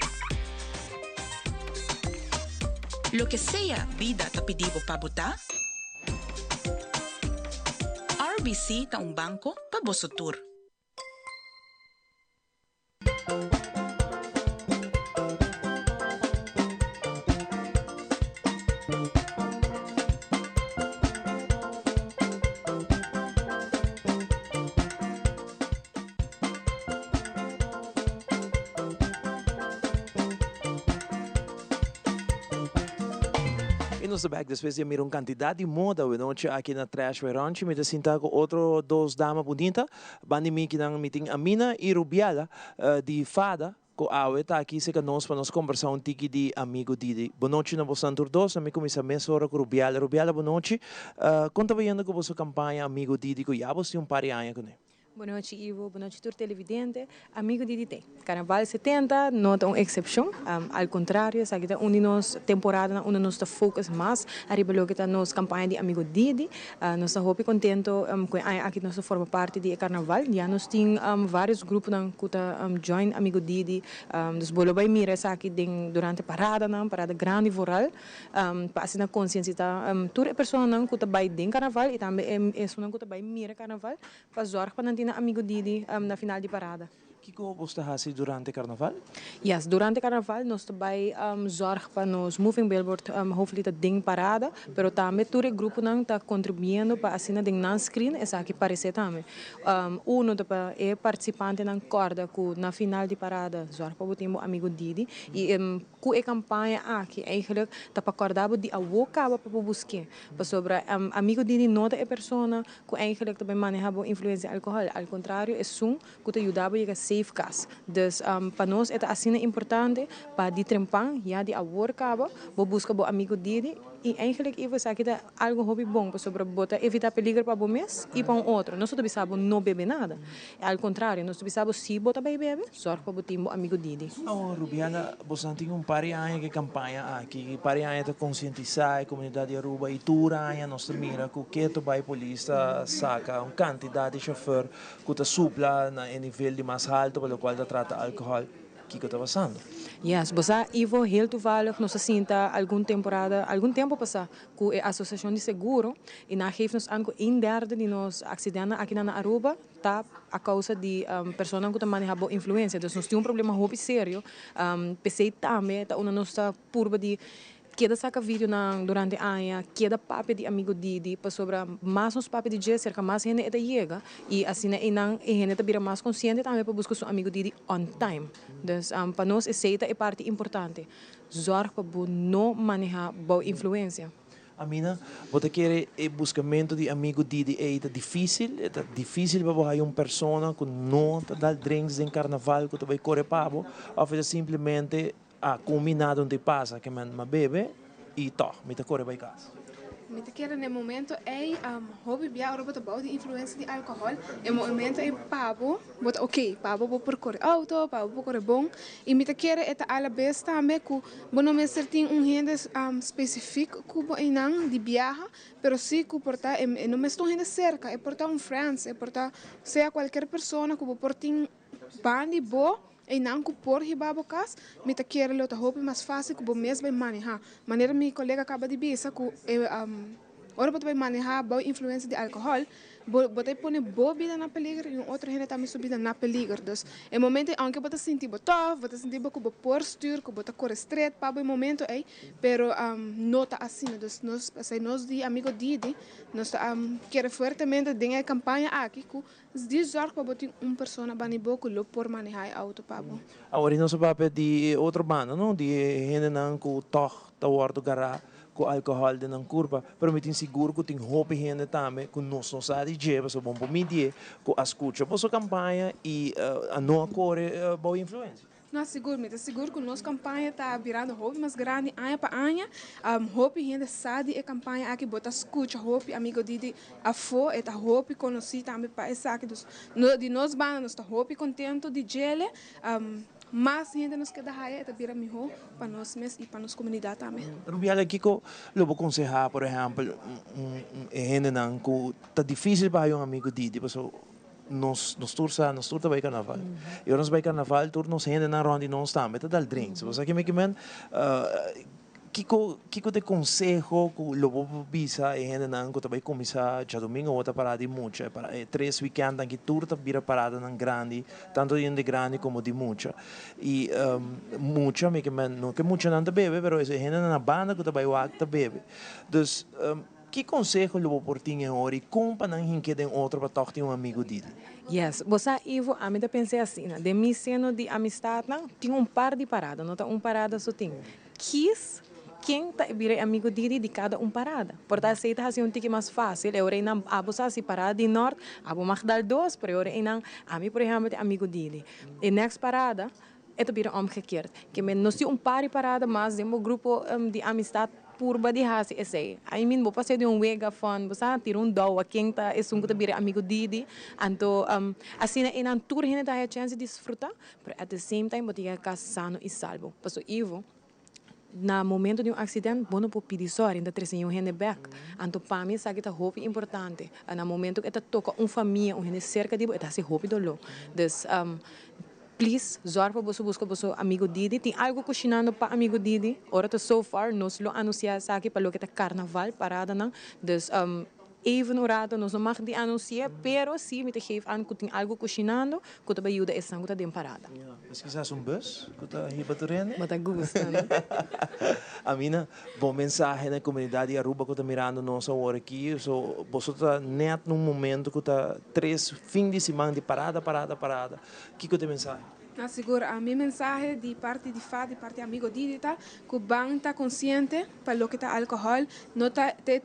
Loke sea bida ta pidi bo pa bo ta, RBC ta un banko pa boso tur. Y nos ta bek despues di a mira un cantidad di moda awe nochi aki na Trash by Ronchi. Mi ta sinta cu otro dos dama bunita. Banda di mi kinan mi tin Amina y Rubiela di Fada cu awe ta aki cerca nos pa nos combersa un tiki di Amigo Didi. Bon nochi na bosan tur dos. Na mi cuminsa mesora cu Rubiela. Rubiela, bon nochi. Con ta bayendo cu boso campaña Amigo Didi cu ya bos tin un par di aña cune? Bon nochi Ivo, bon nochi tur televidente. Amigo Didi t'e. Carnaval 70 no ta un excepcion, al contrario esaki ta un di nos temporadanan unda nos ta focus mas ariba loke ta nos campaña di Amigo Didi. Nos ta hopi contento cu e aña aki nos ta forma parti di e carnaval. Ya nos tin varios gruponan cu ta join Amigo Didi. Dus bo lo bay mira esaki den durante paradanan, parada grandi vooral, pa asina concientisa tur e personanan cu ta bay den carnaval y tambe esunnan cu ta bay mira carnaval pa zorg pa nan tin nan Amigo Didi na final di parada. Kiko bos ta hasi durante karnaval? Yes, durante karnaval nos ta bai zorg pa nos moving billboard hopefully ta den parada, pero tambe tur e gruponan ta contribuyendo pa asina den nan screen esaki parece tambe. Uno ta pa e participantenan corda cu na final di parada zorg pa bo tin bo amigo Didi y Ku e kampaña aki eigenlijk ta pa kòrda bo di awó kaba pa bo busk'é. Pasobra amigu di di no ta e persona ku eigenlijk ta bai maneha bo influensia di alkohòl. Al kontrario esun ku ta yuda bo yega safe kas. Dus pa nos e ta asina importante pa di trempan ya di awor kaba bo buska bo amigu di di. Y eigenlijk, Ivo, esaki ta algo hopi bon, pasobra bo ta evita peliger pa bo mes y pa un otro. Nos no ta bisa bo no bebe nada. Al contrario, nos ta bisa bo si bo ta bay bebe, zorg pa bo tin bo amigo Didi. Awor, Rubiela, bosonan tin un par di aña ku e kampaña aki, par di aña ta konsientisá e komunidat di Aruba i tur aña nos ta mira ku ketu bai polis ta saka un kantidat di shofèr ku ta supla na e nivel di mas haltu pa lokual ta trata alkohòl. Kiko ta pasando? Yes, bo sa Ivo, heel toevallig nos a sinta algun temporada, algun tempo pasá ku e asosiashon di seguro i nan a geef nos an ku een derde di nos aksidentenan akinan na Aruba ta a kousa di personanan ku ta maneha bo influensia. Dus nos tin un problema hopi serio. P'esei tambe ta unda nos ta purba di keda saka videonan durante aña, keda papia di amigo Didi, pasobra mas nos papia di dje, serka mas hende e ta yega i asina einan e hende ta bira mas konsiente tambe pa buska su amigo Didi on time. Dus pa nos esei ta e parti importante, zòrg pa bo no maneha bou influensia. Amina, bo ta kere e buskamentu di amigo Didi ei ta difísil? E ta difísil pa bo haya un persona ku no ta dal drinks den karnaval ku ta bai kore pa bo? Òf e ta simplemente A ku mi nada no ta pasa ke men m'a bebe i tòg mi ta kore bai kas. Mi ta kere na e momento ei hopi bia ora bo ta bou di influensia di alkohòl e momento ei pa bo bo ta oke pa bo bo por kore outo pa bo por kore bon i mi ta kere e ta alabes tambe ku bo no mester tin un hende spesifik ku bo einan di biaha pero si ku por ta e no mester un hende serka e por ta un frens e por ta sea kualker persona ku bo por tin Ban di bo, einan ku por hiba bo kas, mi ta kere lo ta hopi mas fásil ku bo mes bai manehá. Manera mi kolega kaba di bisa ku e ora bo ta bai manehá bou influensia di alkohòl, bo bo ta pone bo bida na peliger i un otro hende tambe su bida na peliger. Dus e momento ei ounke bo ta sinti bo tòf, bo ta sinti bo ku bo por stür, ku bo ta kore stret pa bo e momento ei, pero no ta asina. Dus nos, p'esei nos di Amigo Didi, nos ta kere fuertemente den e kampaña aki ku Di zorg pa bo tin un persona bani bo ku lo por manehá e outo pa bo. Awor i nos a papia di e otro banda no, di e hendenan ku tòg ta wòrdu gará ku alkohòl den nan kurpa, pero mi tin sigur ku tin hopi hende tambe ku nos no sa di dje, pasobra bon por midié ku a skucha boso kampaña i a no a kore bou influensia. No, sigur. Mi ta sigur ku nos kampaña ta birando hopi mas grandi aña pa aña. Hopi hende sa di e kampaña aki. Bo ta skucha hopi amigo di di afó. E ta hopi konosí tambe pa esaki. Dus di nos banda nos ta hopi kontentu di djele. Mas hende nos keda haya e ta bira mihó pa nos mes i pa nos komunidat tambe. Rubiela, kiko lo bo konsehá, por ehèmpel, e hendenan ku ta difísil pa haya un amigo di di pasobra Nos nos tur sa, nos tur ta bai karnaval. I ora nos bai karnaval tur nos hendenan rònt di nos tambe ta dal drinks. Bo sa ke mi ke men? Kiko kiko ta e konseho ku lo bo por bisa e hendenan ku ta bai kuminsá djadumingu awor ta parada di mucha, e tres wikèntnan aki tur ta bira paradanan grandi, tantu di hende grandi komo di mucha. I mucha mi ke men, no ke muchanan ta bebe pero e hendenan na banda ku ta bai wak ta bebe. Dus. Ki konseho lo bo por tin e ora i kon pa nan hink'é den otro pa tòg tin un amigu Didi? Yes, bo sa Ivo, ami ta pens'é asina. Den mi seno di amistatnan tin un par di parada, no ta un parada so tin. Kis ken ta bira e amigu Didi di kada un parada. Por ta esei ta hasi un tiki mas fásil. E ora einan abo sa si parada di nòrt, abo mag dal dos, pero e ora einan ami por ehèmpel ta e amigu Didi. E nèks parada e ta bira omgekeerd. Ke men nos tin un par di parada mas den bo grupo di amistat purba di hasi esei. I mean bo pas'é den un wega fun, bo sa tira un dou a ken ta esun ku ta bira amigu Didi. Anto asina einan tur hende ta haya chèns di disfrutá, pero at the same time bo ta yega kas sano i salbo. Paso Ivo, na momento di un accident bo no por pidi sorry, no ta trece niun hende bek. Anto pa mi esaki ta hopi importante. Na momento cu e ta toca un famia, un hende cerca di bo, e ta haci hopi dolor. Dus please zorg pa boso busca boso amigo Didi. Tin algo cushinando pa amigo Didi. Ora ta so far nos lo anuncia esaki pa loke ta carnaval, paradanan. Dus Even un rato nos no mag di anunci'é, pero sí mi ta geef aan cu tin algo cushinando cu ta bay yuda esnan cu ta den parada. Pues kisas un bus cu ta hiba tur hende? Bo ta gusta, no? Amina, bo mensahe na e comunidad di Aruba cu ta mirando nos awor aki, so boso ta net na un momento cu ta tres fin di siman di parada, parada, parada. Kico ta e mensahe? Na sigur, mi mensahe di parti di fa, di parti amigo Didi ta cu ban ta consciente pa loke ta alcohol, no ta te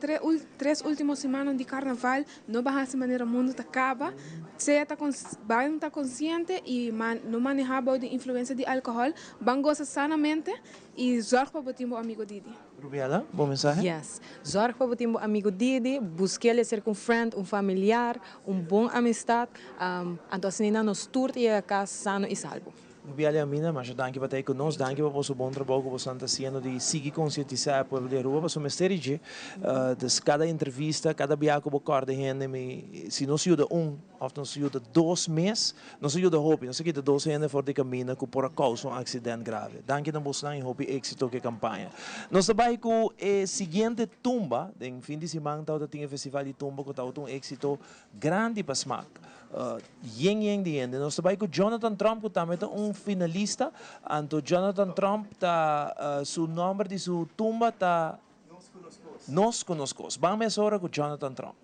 tres ultimo simannan di carnaval no ban haci manera mundo ta caba, sea ta ban ta consciente y no maneha bao di influencia di alcohol, ban goza sanamente. Y zorg pa bo tin bo amigo Didi. Rubiela, bo mensahe? Yes. Zorg pa bo tin bo amigo Didi, busquele cerca un friend, un familiar, un bon amistad, anto asina nos tur ta yega cas sano y salvo. Rubiela y Amina, masha danki pa ta ei cu nos. Danki pa boso bon trabou cu boso ta haciendo di sigui concientisa e pueblo di Aruba pasobra mester di dje. Dus cada entrevista, cada biaha cu bo corda hende mi, si nos yuda un of nos yuda dos mes, nos a yuda hopi. Nos a kita dos hende for di caminda cu por a causa un accident grave. Danki na bosonan y hopi exito cu e campaña. Nos ta bay cu e siguiente tumba. Den fin di siman tawata tin e festival di tumba cu tawata un exito grandi pa smaak. Yen yen di hende. Nos ta bai ku Jonathan Tromp ku tambe ta un finalista. Anto Jonathan Tromp ta su nòmber di su tumba ta Nos ku nos kos. Ban mesora ku Jonathan Tromp.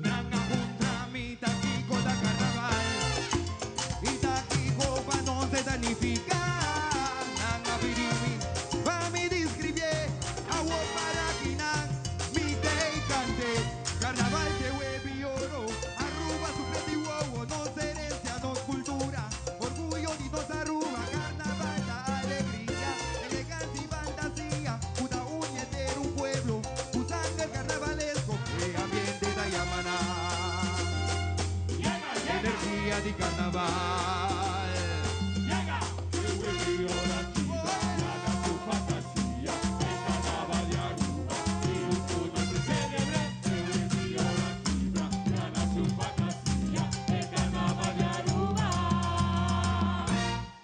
Nan a puntra mi ta kiko ta carnaval y ta kiko pa nos e ta nifica. Nan a pidi mi pa mi describié awor para kinan mi te cante. Carnaval te webi oro, Aruba su preti wowo, nos herencia, nos cultura, orguyo di nos Aruba. Carnaval ta alegria, elegancia y fantasia, cu ta uni henter un pueblo. Cu sanger carnavalesco e ambiente ta yama nan. Energia di carnaval.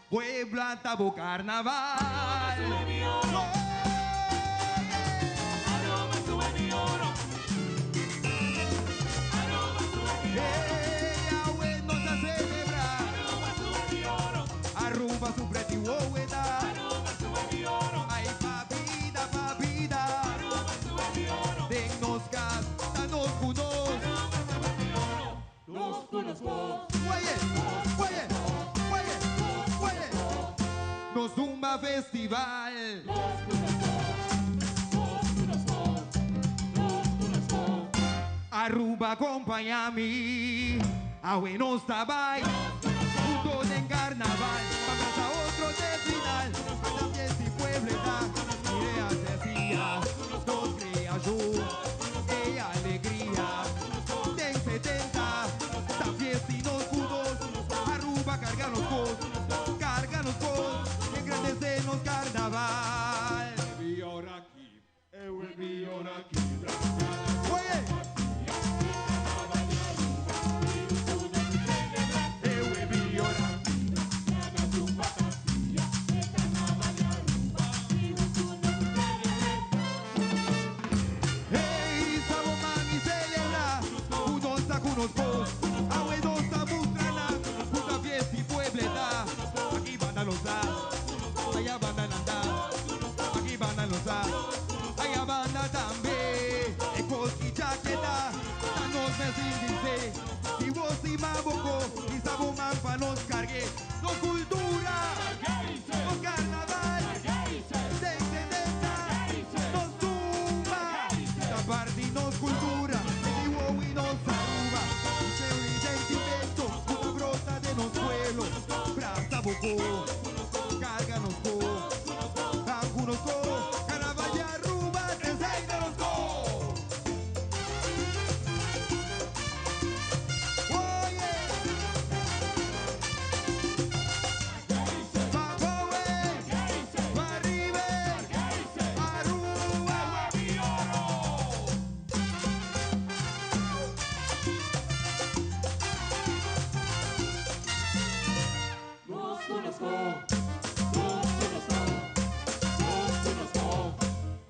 Puebla ta bo carnaval. Hey, awe nos a celebra. Aruba su preti woweta. Ay pa bida, pa bida. Den nos cas, ta nos cu nos. Nos cu nos Oye, oye, oye, oye. Nos Zumba Festival. Aruba acompaña mi, awe nos ta bay. Junto den carnaval, pa pasa otro te final. Esta fiesta y pueblo ta, idea se hacía, nos crea yo, e alegría. Den 70, esta fiesta y nos pudo, Aruba carga nos cos, carga nos cos, engrandecernos carnaval. Oye. Hey, saboman y celebra, unos sacunos cos, awe dos abustrana, puta fiesta y puebleta. Aquí van a los a, allá van a andar, aquí van a los a, allá van a también. Ecos y chaqueta, danos me sin y vos y maboco, y saboman pa nos cargue, no cultura, no carnaval, de nos tumba, Tapardi nos cultura, de y nos aruba, y sentimento, una brota de nos pueblos, brasa bocó, carga nos co, nos co, carnaval de Aruba, te enseña nos co.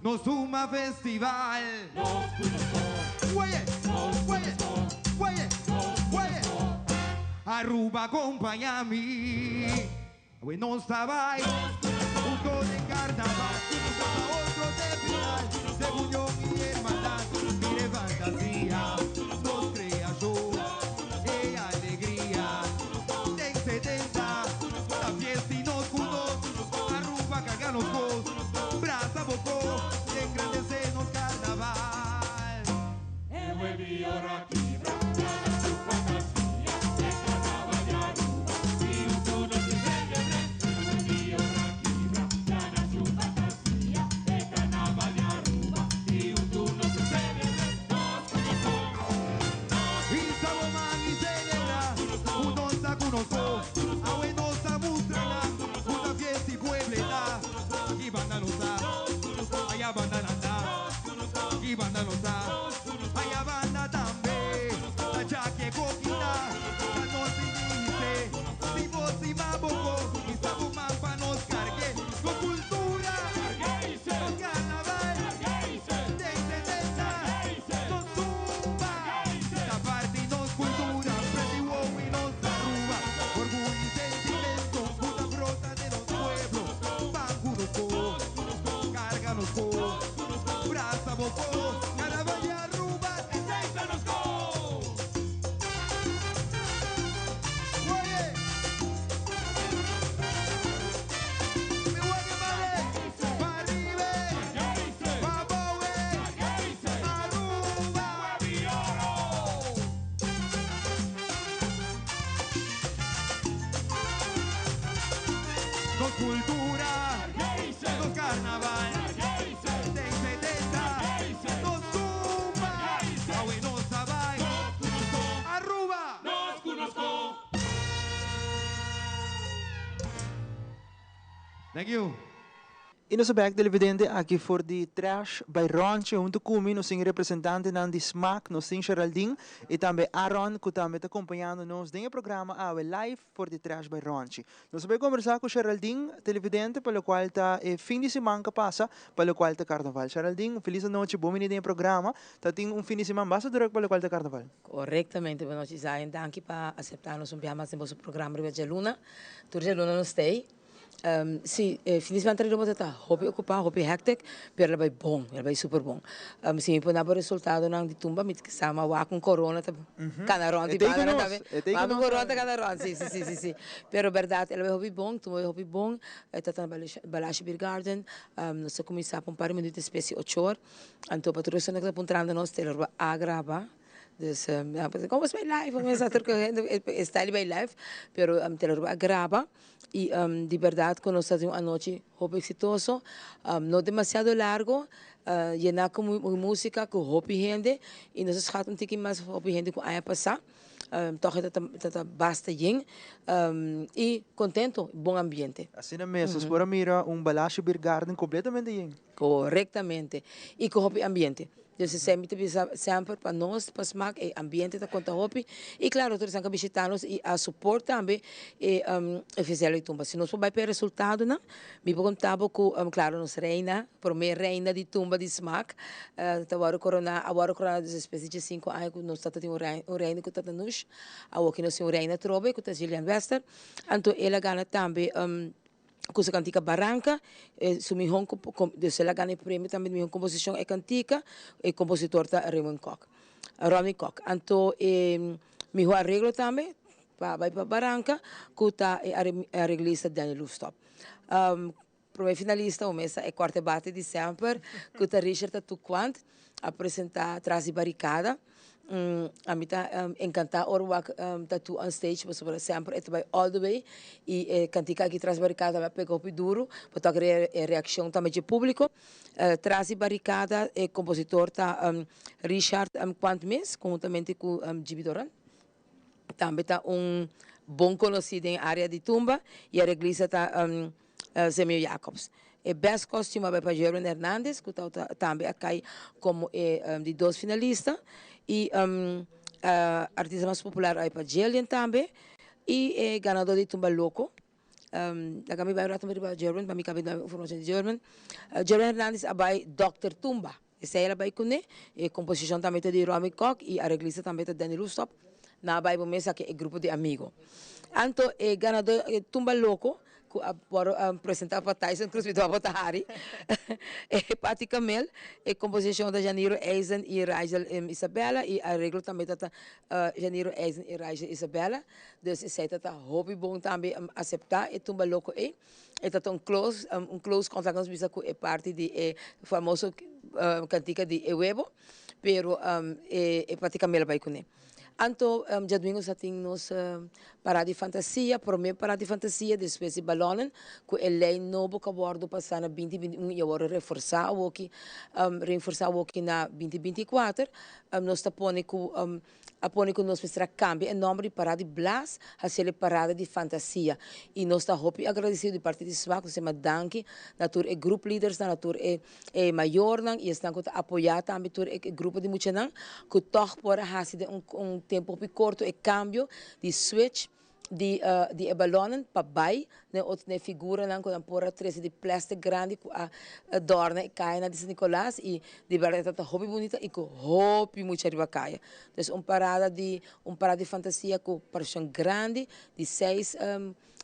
Nos suma festival. Oye, oye, oye, oye. Aruba acompaña mi. Buenos tabay. Junto de carnaval. Otro de final. De unión y hermandad. Mire fantasía. Nos crea yo. E alegría. Den 70. La fiesta y nos juntos. Aruba carganos cos. Brasa bocó. Engrandecernos carnaval. Thank you. Y nos bek televidente aki for di Trash by Ronchi hunto cu mi nos tin representantenan di Smaak, nos tin Geraldine y tambe Aaron cu tambe ta acompañando nos den e programa awe live for di Trash by Ronchi. Nos a bay conversa cu Geraldine, televidente, pa locual ta e fin di siman cu a pasa pa locual ta Carnaval. Geraldine, feliz anochi, bon bini den e programa. Ta tin un fin di siman basta druk pa locual ta Carnaval. Correctamente, bon nochi Zion, danki pa acepta nos un biaha mas den boso programa riba djaluna. Tur djaluna nos ta ey. Si, e fin di semana anterior bo ta hopi ocupa, hopi hectic, pero el a bay bon, el a bay super bon. Si mi pone bo resultadonan di tumba, mi ta kisa ma wak un corona ta cana rond di banda nan tambe. Wak un corona ta cana rond, si, si, si, si, si. Pero berdad, el a bay hopi bon, tumba bay hopi bon. E ta na Balashi Beer Garden, nos a cuminsa pa un par di minuut despues di ocho or. Anto pa tur esnan cu ta puntrando nos, te lo a graba. Dus nan pensa como es bay live mi sa tur hende e style bay live pero te lo a graba y di berdad cu nos ta tin un anochi hopi exitoso no demasiado largo yena cu musica cu hopi hende y nos a schat un tiki mas hopi hende cu aña pasa toch e ta basta yen y contento bon ambiente. Asina mes nos por a mira un Balashi Beer Garden completamente yen. Corectamente y cu hopi ambiente. Dus esey mi ta bisa semper pa nos pa smaak e ambiente ta conta hopi y claro tur esnan cu a bishita nos y a support tambe e oficial di tumba. Si nos por bay pa e resultadonan mi por conta bo cu claro nos reina, prome reina di tumba di smaak ta worde corona a worde corona dus despues di diescinco aña cu nos tata tin un reina cu tata Nush awo ki nos tin un reina atrobe cu ta Gillian Wester anto el a gana tambe. Ku su kantika Baranka, e su mihó dus el a gana e premio tambe di mihó komposishon e kantika, e kompositor ta Raymond Kock, Ronnie Kock. Anto e mihó areglo tambe pa bai pa Baranka ku ta e areglista Danny Loefstop. Prome finalista un mesa e kuarta bate di semper ku ta Richard Tatu Quant a presenta Tras di Barikada. Ami ta encanta ora wak Tatu on stage pasobra semper e ta bai all the way y e cantica aki Tras di Baricada tambe a pega hopi duro pa tok e reaccion tambe dje publico. Tras di Baricada e compositor ta Richard Quant mes conhuntamente cu Gibi Doran. Tambe ta un bon conoci den area di tumba y areglista ta Zemio Jacobs. E best costume a bai pa Jerwin Hernandez cu ta tambe a cay como e di dos finalista y artista mas popular a bai pa Jillian tambe y e ganador di tumba loco Laga mi bai un rato riba Jerwin pa mi cabe duna informacion di Jerwin. Jerwin Hernandez a bai Doctor Tumba. Esei el a bai kuné. E komposishon tambe ta di Romy Kok i areglista tambe ta Danny Roestop. Nan a bai bo mes aki e grupo di amigo. Anto e ganadó e Tumba Loko ku a wòrdu presentá pa Tyson Cruz mi tabata ta hari. E Patty Camel, e komposishon ta Janiro Eisen i Rigel Isabella i areglo tambe ta Janiro Eisen i Rigel Isabella. Dus esei ta ta hopi bon tambe aseptá e Tumba Loko ei. E ta ta un close, un close contact nos bisa cu e parti di e famoso cantica di e webo, pero e e parti Camela bay cune. Anto djadumingo sa tin nos parada di fantasia, prome parada di fantasia despues di balonen cu e ley nobo cu a wordo pasa na binti binti un y a wordo reforsa awoki, reinforsa awoki na binti binti kuater, nos ta pone cu A pone ku nos mester a kambia e nòmber di Parada di Blas hasiel e Parada di Fantasia. I nos ta hopi agradesido di parti di smak, nos ta yama danki na tur e group leadersnan, na tur e e mayornan i esnan ku ta apoyá tambe tur e grupo di muchanan ku tòg por a hasi den un un tempu hopi korto e kambio di switch di di e balònnan pa bai den otro den e figuranan ku nan por a trese di plastic grandi ku a dòrna e kayanan di San Nicolas i di bèrdat e tabata hopi bunita i ku hopi mucha riba kaya. Dus un parada di un parada di fantasia ku participacion grandi di seis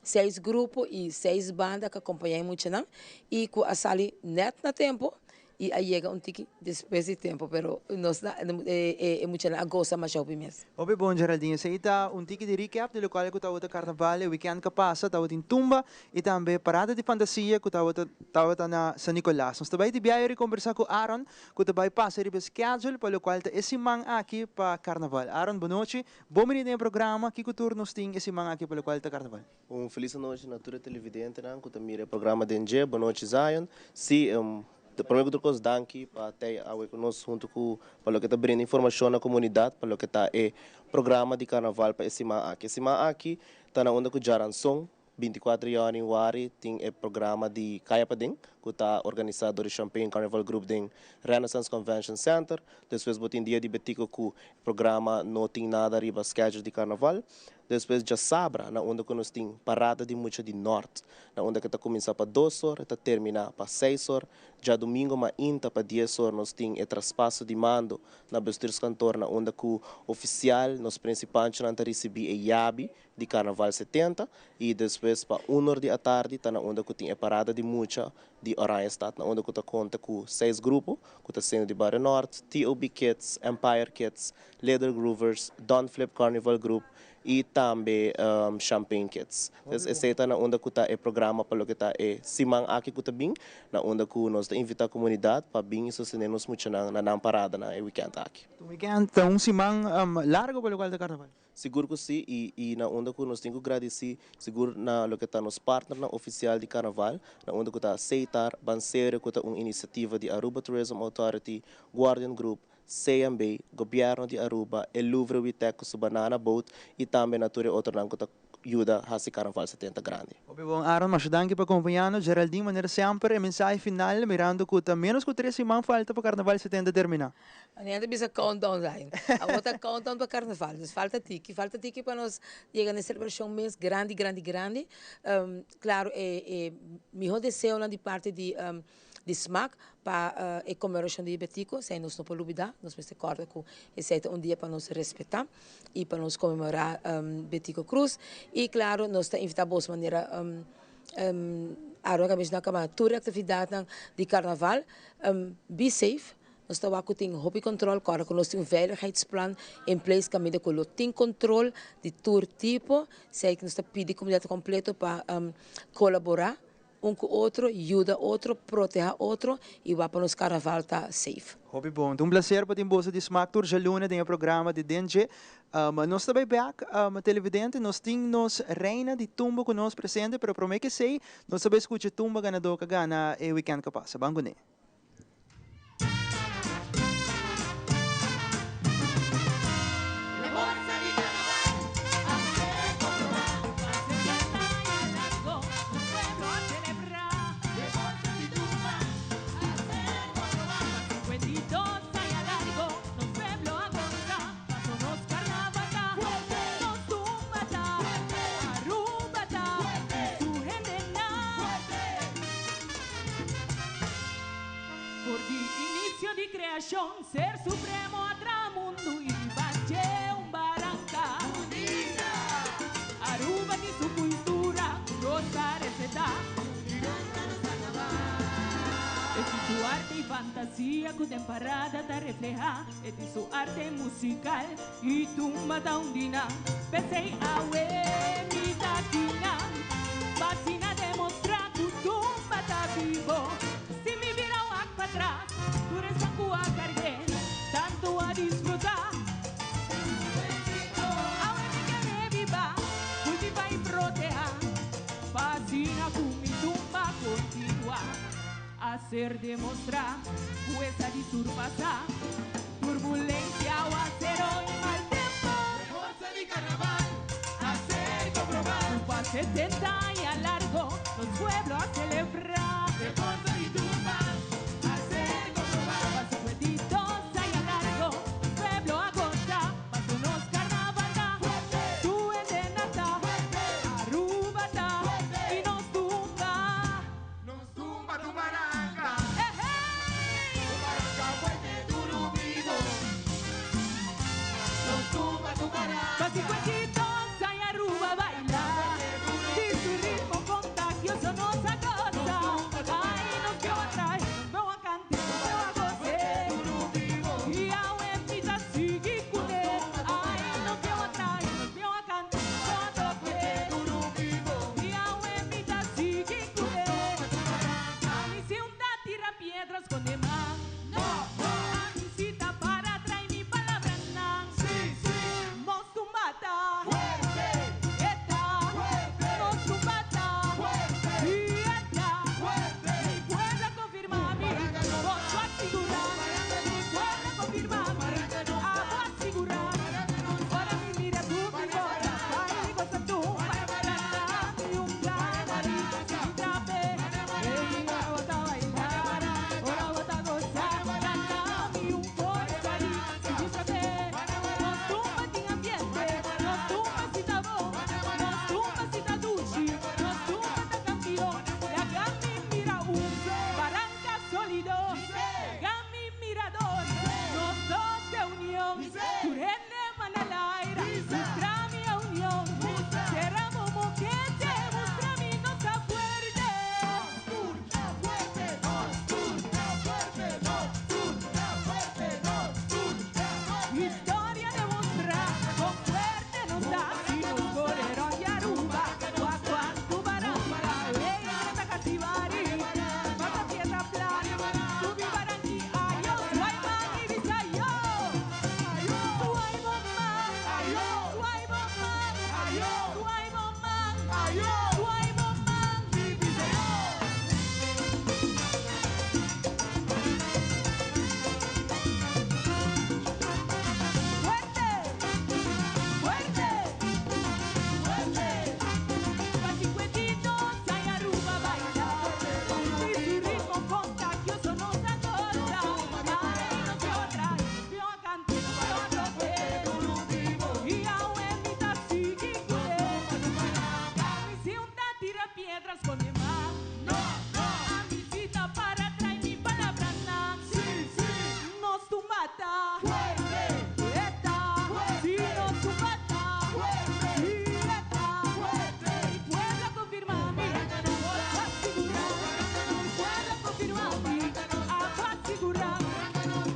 seis grupo i seis banda ku a kompañá e muchanan i ku a sali nèt na tempo I a yega un tiki despues di tempo, pero nos na e muchanan a gosa masha hopi mes. Hopi bon Geraldine, esei ta un tiki di recap di locual cu tabata carnaval e weekend cu a pasa, tabatin tumba y tambe parada di fantasia cu tabata tabata na San Nicolas. Nos ta bay di biaha y conversa cu Aaron cu ta bay pasa riba e schedule pa locual ta e siman aki pa carnaval. Aaron bonochi, bon bini den e programa, kico tur nos tin e siman aki pa locual ta carnaval? Un felis anochi na tur e televidentenan cu ta mira e programa den dje. Bonochi Zion. Si, prome cu tur cos danki pa tey awe cu nos hunto cu pa loke ta brinda informacion na comunidad pa loke ta e programa di carnaval pa e siman aki. E siman aki ta na unda cu djaranson. 24 januari tin e programa di Kaya Paden, ku ta organisá dor di Champagne Carnival Group den Renaissance Convention Center. Despues bo tin Dia di Betico ku programa no tin nada riba schedule di karnaval. Despues djasabra na unda ku nos tin parada di mucha di Nort, na unda ku ta kuminsá pa 2 or, ta terminá pa 6 or. Djadumingo mainta pa 10 or nos tin e traspaso di mando na bestuurskantoor, na unda ku ofisial nos principantenan ta risibí e yabi di Karnaval 70, i despues pa 1 or di atardi ta na unda ku tin e parada di mucha di Oranjestad, na unda ku ta konta ku seis grupo, ku ta sendo di Barrio Norte, TOB Kids, Empire Kids, Little Groovers, Don Flip Carnival Group i tambe Champagne Kids. Entonces, esei ta na unda ku ta e programa pa loke ta e siman aki ku ta bin, na unda ku nos ta invitá komunidat pa bin i sostené nos muchanan na nan parada na e weekend aki. Un weekend, un siman largo pa loke ta karnaval. Sigur ku si, i na unda ku nos tin ku gradisí sigur na loke ta nos partnernan ofisial di karnaval, na unda ku ta Setar, Banserio, ku ta un inisiativa di Aruba Tourism Authority, Guardian Group, CMB, Gobièrnu di Aruba, e Louvre Witec ku su Banana Boat i tambe na tur e otronan ku ta yuda hasi Karnaval 70 grandi. Hopi bon, Aaron, masha danki pa kompañá nos. Geraldine, manera semper, e mensahe final, mirando ku ta menos ku 3 siman falta pa Karnaval 70 terminá. Aña bisa countdown zijn. Awor ta countdown pa carnaval. Dus falta tiki pa nos yega na selebrashon mes grandi, grandi, grandi. Klaro, e mihó deseo di parti di SMAC pa e konmemorashon di Betico, esei nos no por lubidá, nos mester kòrda ku esei ta un dia pa nos respetá i pa nos konmemorá Betico Croes. I klaro, nos ta invitá boso manera awor ku a kaba tur aktividat di karnaval, be safe. Nos ta ku tin hopi kontrol, awor ku nos tin un veiligheidsplan in place kaminda ku lo tin kontrol di tur tipo, esei ku nos ta pidi komunidat kompleto pa kolaborá un ku otro, yuda otro, protehá otro i wak pa nos karnaval ta safe. Hopi bon. Un plaser pa tin boso di SMAC tur djaluna den e programa di Den Dje. Nos ta back, televidente, nos tin nos reina di tumba ku nos presente, pero promé ku esei, nos ta bai skucha tumba ganadó ku a gana e weekend ku a pasa. Ban kuné. Forza di carnaval, hacer comprobar, largo, un pueblo a celebrar. Forza di tumba, hacer comprobar, 52 años largo, nos pueblo a gozar, paso nos carnaval ta, nos tumba ta, Aruba ta, su hendenan. For di inisio di kreashon, Ser Supremo a traha mundu i riba un baranka. Aruba tin su kultura, nos ta respetá. E tin su arte i fantasia ku den parada ta reflehá. E tin su arte musikal i tumba ta un di nan. P'esei awe mi ta kina, p'asina demostrá ku tumba ta bibu. Si mi bira wak patras, tur esnan ku a karg'é, tantu a disfrutá. Awe mi ke reviva, kultivá i protehá, p'asina ku mi tumba kontinuá. Hacer demostrar, fuerza di surpasar, turbulencia, aguacero y mal tiempo. Forza di carnaval, hacer comprobar. Tumba 70 años largo, los pueblos a celebrar. Forza di tumba, hacer comprobar. Pa 52 años largo, los pueblos a gozar. Paso nos carnaval ta, tu ta, Aruba ta, y nos tumba. Nos tumba tu baranka. Tu baranka fuerte, duro, vivo. Nos tumba tu baranka. Pa 52 años Aruba baila. Y su ritmo contagioso nos acosa. Ay, nos vio atrás, nos veo a cantar, nos veo a gozar. Y awe mi ta sigui kuné. Ay, nos veo atrás, nos veo a cantar, nos veo a tocar. Y awe mi ta sigui kuné. Ami si n' ta tira piedra skonde man. No, no. Ami si ta para traha mi palabranan. Si, si. Nos tumba ta. Mustra mi e union, Cera bo mokete, mustra mi nos ta fuerte. Nos tur ta fuerte, nos tur ta fuerte, nos tur ta fuerte, nos tur ta fuerte. Historia demostra con fuerte nos ta, si nos core rond di Aruba, cua cuantu baranca, ey ta Casibari, pasa piedra plana, subi baranki, ayo, suai man y bisa yo. Suai bo man, suai bo man, suai bo man, suai bo man y bisa yo. Fuerte, fuerte, fuerte. Pa 52 aña Aruba baila. Y su ritmo contagioso nos acorda. Ay, nos otra, yo canto, y abuelita sigue Mi si un tira piedras con mi man. No, no. A mi cita para traer mi palabra nan. Sí, sí. Nos tu mata. Fuerte. Eta. Fuerte. Si nos tu mata. Fuerte. Eta. Fuerte. Mi pueblo confirma mi. Asegura. Mi pueblo confirma mi. Asegura.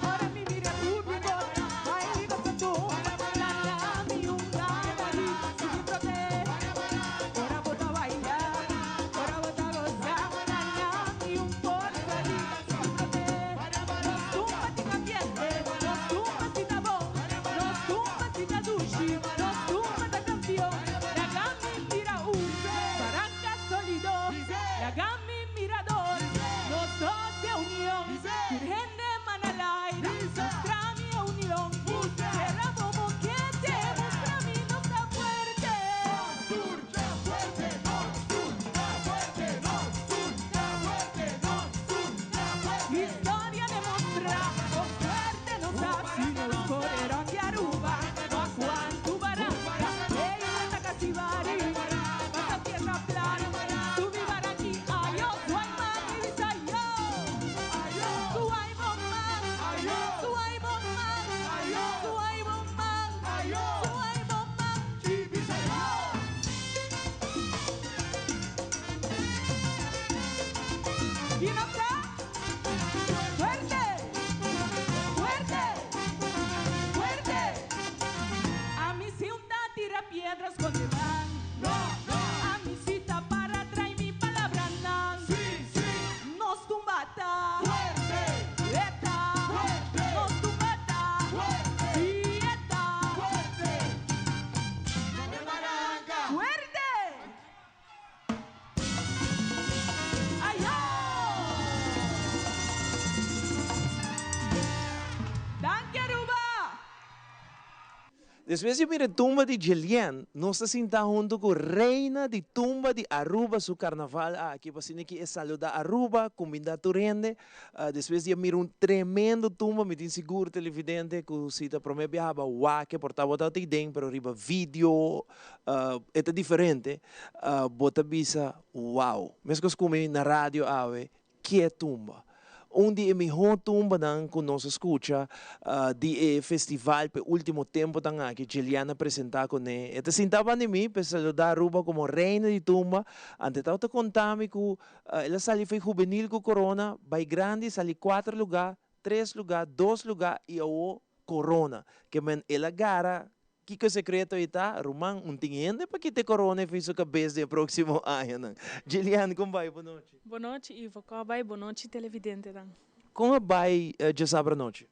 Ora mi mira público. Ay, goza tu. La mi un gana. Si prote. Ora bota bailar. Ora bota gozar. La mi un por salir. Si prote. Nos tumba sin ambiente. Nos tumba sin tabón. Nos tumba sin dushi. Nos tumba da campeón. La gami mira un. Barranca sólido. La gami mirador. Nos dos de unión. Virgen de Manalay. Mostra mi unión. Cera bobo que Mostra mi no está fuerte. Historia demostra con fuerte nos ha si nos corrieron de Aruba, Juan tu barranca, ella Casibari, pasa tierra plana, subi baranqui, ayo, suay man y bisayo, suay man, suay man, suay man, suay man y bisayo. ¿Y no está? ¡Fuerte! ¡Fuerte! ¡Fuerte! A mi ciudad tira piedras con mi van. No, no. A mi cita para traer mi palabra nan. Sí, sí. Nos tumbata. Fuerte. Eta. Fuerte. Nos tumbata. Fuerte. Sí, eta. Fuerte. ¡Fuerte! ¡Ayo! Danki Aruba! Despues di mira tumba di Jelian, nos ta sinta hunto cu reina di tumba di Aruba su carnaval aki pa asina ki e saluda Aruba, cuminda tur hende. Despues di a mira un tremendo tumba, mi tin sigur televidente cu si ta prome biaha ba wak e por tabata tin den, pero riba video e ta diferente, bo ta bisa wow. Mescos cu mi na radio awe, Kie tumba? Un di e mihó tumbanan ku nos a skucha di e festival p'e último temponan aki, Jeliana a presentá kuné. E ta sinta banda di mi p'e saludá Aruba komo reina di tumba. Ante tabata konta mi ku el a sali fo'i hubenil ku korona, bai grandi, sali kuater lugá, tres lugá, dos lugá i awo korona. Ke men el a gara Kiko e sekreto ei ta, ruman? Un tin hende pa kita e korona e fin su kabes den e próksimo añanan. Jillian, kon bai? Bonochi. Bonochi, Ivo. Kon a bai? Bonochi, televidentenan. Kon a bai djasabra anochi?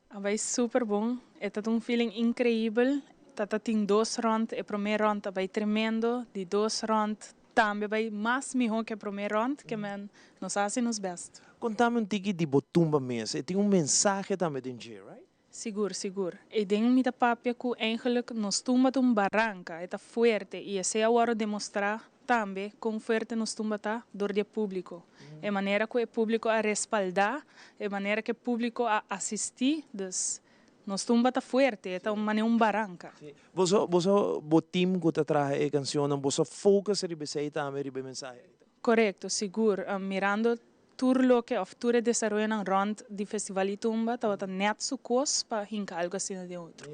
A bai super bon. E ta un feeling increibel. Ta ta tin dos rond. E prome rond a bai tremendo. Di dos rond tambe a bai mas miho ke e prome rond. Ke men nos a hasi nos best. Kontami un tiki di bo tumba mes. E tin un mensahe tambe den dje, right? Sigur, sigur. Eyden mi ta papia cu eigenlijk nos tumba ta un baranca, e ta fuerte y esey a worde demostra tambe con fuerte nos tumba ta door di e publico. E manera cu e publico a respalda, e manera cu e publico a asisti, dus nos tumba ta fuerte, e ta manera un baranca. Sí. Boso, boso, bo team cu ta traha e cancionnan, boso a focus riba esey tambe, riba e mensahe? Corecto, sigur. Mirando. tur loke of tur e desaroyonan rond di Festival di Tumba tabata net su cos pa hinca algo asina den otro.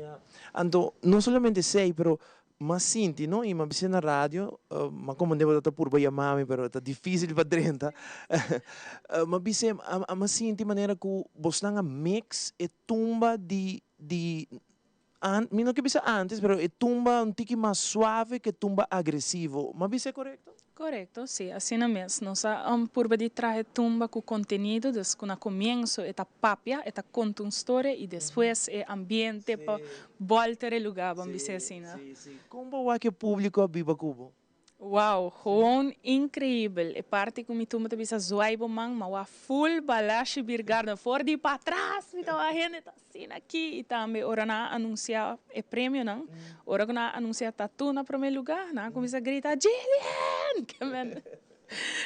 Anto no solamente esey pero m'a sinti no y m'a bisa na radio, m'a comprende bo ta purba yama mi pero ta dificil pa drenta, m'a bisa m'a sinti manera cu bosnan a mix e tumba di di An, mi no ke bisa antes, pero e tumba un tiki mas suave ke tumba agresivo. M'a bisa e korekto? Korekto, si, asina mes. Nos a purba di traha e tumba ku kontenido, dus ku na komienso e ta papia, e ta konta un storia i despues e ambiente pa bòlter e lugá, ban bisa asina. Si, si. Kon bo wak e públiko a biba ku bo? Wow, gewoon increibel. E parti cu mi tumba ta bisa zwaai bo man, ma wak full Balashi Beer Garden for di patras mi ta wak hende ta asina aki y tambe ora nan a anuncia e premionan, ora cu nan a anuncia Tattoo na prome lugar, nan a cuminsa grita Jillian! Ke men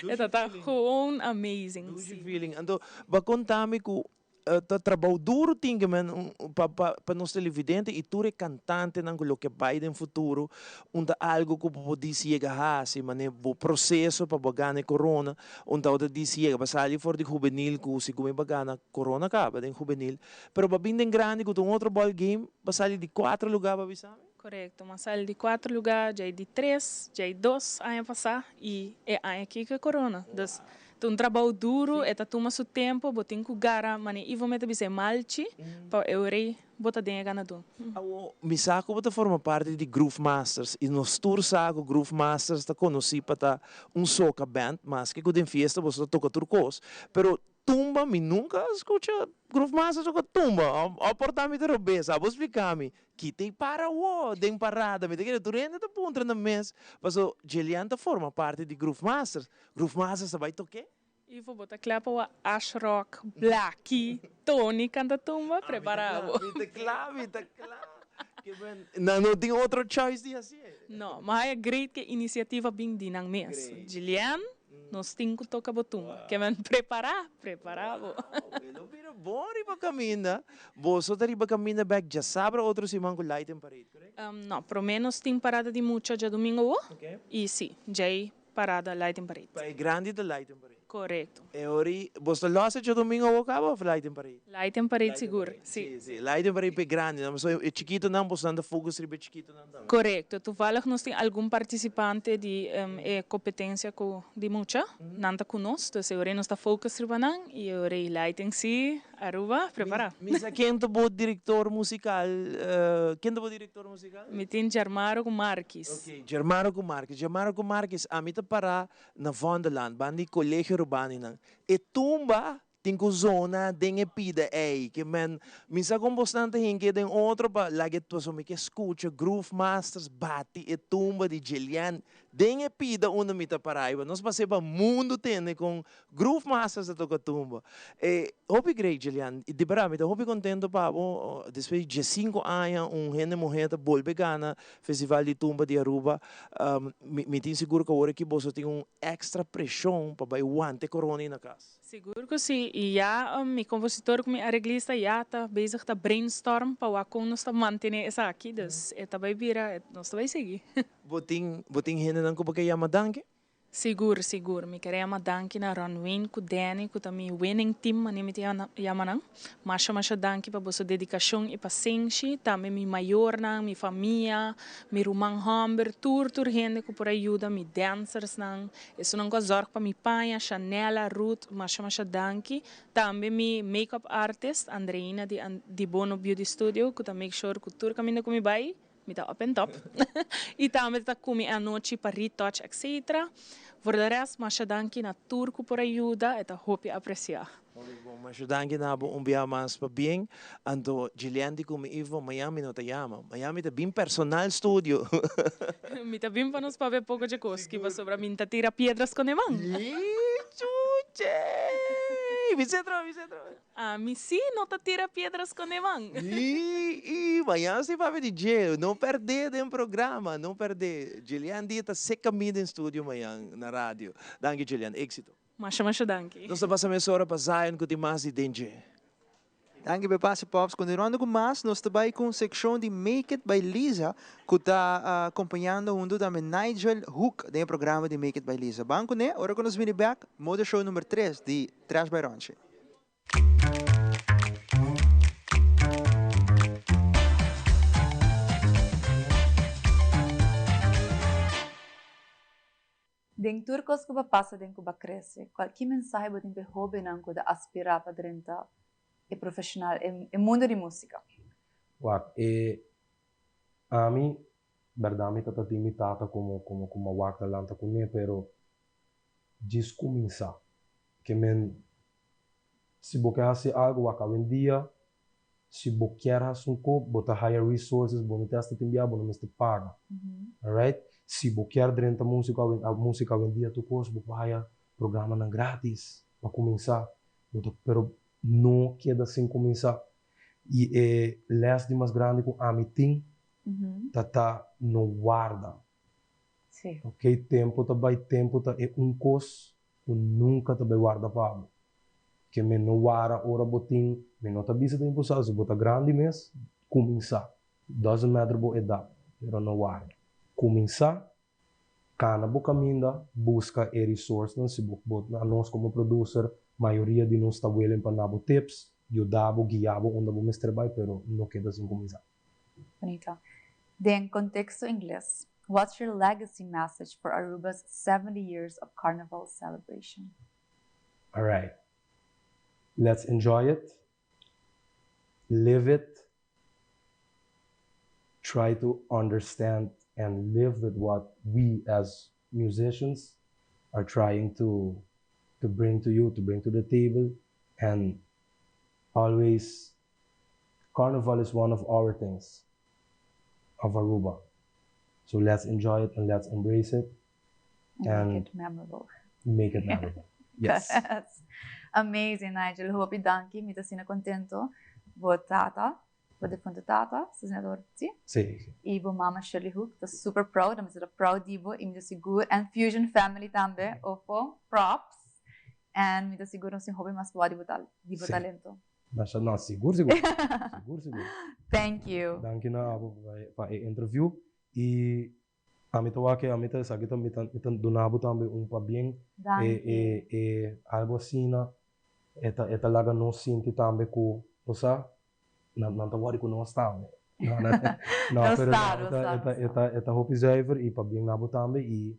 e ta ta gewoon amazing. Dushi feeling. Anto bo a conta mi cu Ta trabou duru tin ke men pa pa nos televidente i tur e kantantenan ku loke bai den futuro un ta algu ku bo por disi yega hasi mane bo proseso pa bo a gana e korona un tabata disi yega pa sali for di hubenil ku segun mi bo a gana korona kaba den hubenil pero bo a bin den grandi ku ta un otro ball game bo a sali di kuater luga bo a bisa mi? Korekto, mi a sali di kuater luga djai di tres djai dos aña pasá i e aña aki ku e korona dus Ta un trabou duru, e ta tuma su tempo, bo tin cu gara mane Ivo me ta bisa e malchi pa e ora bo ta den e ganadó. Awo, mi sa cu bo ta forma parti di Groove Masters y nos tur sa cu Groove Masters ta conoci pa ta un soca band, maske cu den fiesta boso ta toca tur cos, pero tumba mi nunca a scucha Groove Masters toca tumba, o por ta mi ta robes, abo splica mi, Kita i para awo den parada. Mi ta kere tur hende ta puntra nan mes paso Jelian ta forma parti di Groove Masters. Groove Masters ta bai tok'é? Ivo bo ta kla pa wak Ash Rock, Blackie, Tony kanta tumba? Prepara bo. Mi ta kla, mi ta kla. Ke ben, nan no tin otro choice di hasié. No, ma haya great ke inisiativa bin di nan mes. Jelian, Nos tin ku toka bo tumba. Ke men prepará, prepará bo. Wow, e lo bira bon riba kaminda. Boso ta riba kaminda bèk djasabra otro siman ku Light and Parade, korek? No, promé nos tin parada di mucha djadumingu awo. I sí, djei parada Light and Parade. Pa e grandi ta Light and Parade? Korekto. E ora boso ta lòs e djadumingu awo kaba òf Light and Parade? Light and Parade sigur, sí. Sí, sí, Light and Parade pa e grandinan. Pasobra e chikitonan boso nan ta focus riba e chikitonan. Korekto. Toevallig nos tin algun partisipante di e kompetensia ku di mucha. Nan ta ku nos, dus e ora nos ta focus riba nan i e ora lighting si Aruba prepara. Mi sa ken ta bo direktor musikal, ken ta bo direktor musikal? Mi tin Germaro ku Markis. Ok, Germaro ku Markis. Germaro ku Markis, ami ta para na Vondelland, banda di Kolegio Rubaninan. E tumba Tin ku zona den e pida ei ke men mi sa kon bosnan ta hinke den otro pa laga e pasobra mi ke skucha Groove Masters bati e tumba di Jelian den e pida unda mi ta para ayba nos pas'é pa mundu tende kon Groove Masters ta toka tumba e hopi great Jelian di berdad mi ta hopi kontento pa bo despues di diesinku aña un hende muhé ta bolbe gana Festival di Tumba di Aruba mi mi tin sigur ku awor aki boso tin un extra preshon pa bai wanta e korona ei na kas. Sigur ku si, i ya mi kompositor ku mi areglista ya ta bezig ta brainstorm pa wak kon nos ta mantené esaki, dus e ta bai bira, nos ta bai sigui. Bo tin bo tin hendenan ku bo ke yama danki? Sigur, sigur. Mi kere yama danki na Ronwin ku Danny ku ta mi winning team manera mi ta yama nan. Masha masha danki pa boso dedikashon i pasenshi. Tambe mi mayornan, mi famia, mi ruman hòmber, tur tur hende ku por a yuda, mi dancersnan, Esunnan ku a zòrg pa mi paña, Shanella, Ruth, masha masha danki. Tambe mi make up artist, Andreina di di Bono Beauty Studio ku ta make sure ku tur kaminda ku mi bai, mi ta up en top. I tambe ta ku mi e anochi pa retouch etc. Voor de rest, masha danki na tur ku por a yuda, e ta hopi apresiá. Hopi bon, masha danki na bo un bia mas pa bien. Anto Gillian di ku mi Ivo, mañan mi no ta yama. Mañan mi ta bin personal studio. Mi ta bin pa nos papia poko dje kos ki pasobra mi n'ta tira piedra skonde man. Ii chuche! Bis'é atrobe, bis'é atrobe. Ami si no ta tira piedra skonde man. Ii ii mañan si papia di dje. No pèrdè den programa, no pèrdè. Gillian di e ta seka mi den studio mañan na radio. Danki Gillian, éxito. Masha masha danki. Nos ta pasa mesora pa Zion ku tin mas di den dje. Danki pa e pase Pops. Continuando cu mas, nos ta bay cu un seccion di Make It by Lisa cu ta acompañando hunto tambe Nigel Hoek den e programa di Make It by Lisa. Ban cu ne ora cu nos bini bek, Motor Show number tres di Trash by Ronchi. Den tur kos ku bo pasa den ku bo krese, kual ki mensahe bo tin pa e hóbennan ku ta aspirá pa drenta e profeshonal, e mundu di músika? Wak, e ami, bèrdat mi ta ta tin mi tata komo komo ku mi a wak ta lanta kuné, pero djis kuminsá. Ke men, si bo ke hasi algu, wak awendia, si bo kier hasi un kop, bo ta haya resources, bo no ta hasta tin bia, bo no mester paga. Alright? Si bo kier drenta musico awe, musica awendia tur cos, bo por haya programanan gratis pa cuminsa. Bo ta, pero no keda sin cuminsa. Y e les di mas grandi cu ami tin, ta ta no warda. Ok, tempo ta bay, tempo ta e un cos cu nunca ta bay warda pa bo. Ke men no wara ora bo tin, mi no ta bisa ta impulsado, si bo ta grandi mes, cuminsa. Doesn't matter bo edad, pero no warda. Cuminsa, cana bo caminda, busca e resourcenan, si bo, bo, anos como producer, mayoria di nos ta willing pa na bo tips, yuda bo, guia bo unda bo mester bay, pero no keda sin cuminsa. Bunita. Den contexto Ingles, what's your legacy message for Aruba's 70 years of Carnival celebration? Alright. Let's enjoy it, live it, try to understand and live with what we as musicians are trying to to bring to you, to bring to the table and always Carnival is one of our things of Aruba. So let's enjoy it and let's embrace it. And make it memorable. Make it memorable. Yes. yes. Amazing, Nigel. Hopi danki. Mi ta asina contento. Bo tata, bo defunto tata, señor, si? Si, si. Y bo mama Shirley Hook, ta super proud. Mi ta proud di bo y mi ta sigur. And Fusion Family tambe, ofo, props. And mi ta sigur nos tin hopi mas di bo, di bo talento. Masha, no, sigur, sigur. Sigur, sigur. Thank you. Danki na abo pa e interview. Y ami ta wak ami ta esaki ta mi ta mi ta duna bo tambe un pabien. Danki. E e e algo asina e ta e ta laga nos sinti tambe ku bo sa nan nan ta wòri ku nos tambe. No, no, no, Nos pero sa, no, e nos ta sa, e ta nos e sa. ta e ta hopi zuiver y pabien na bo tambe y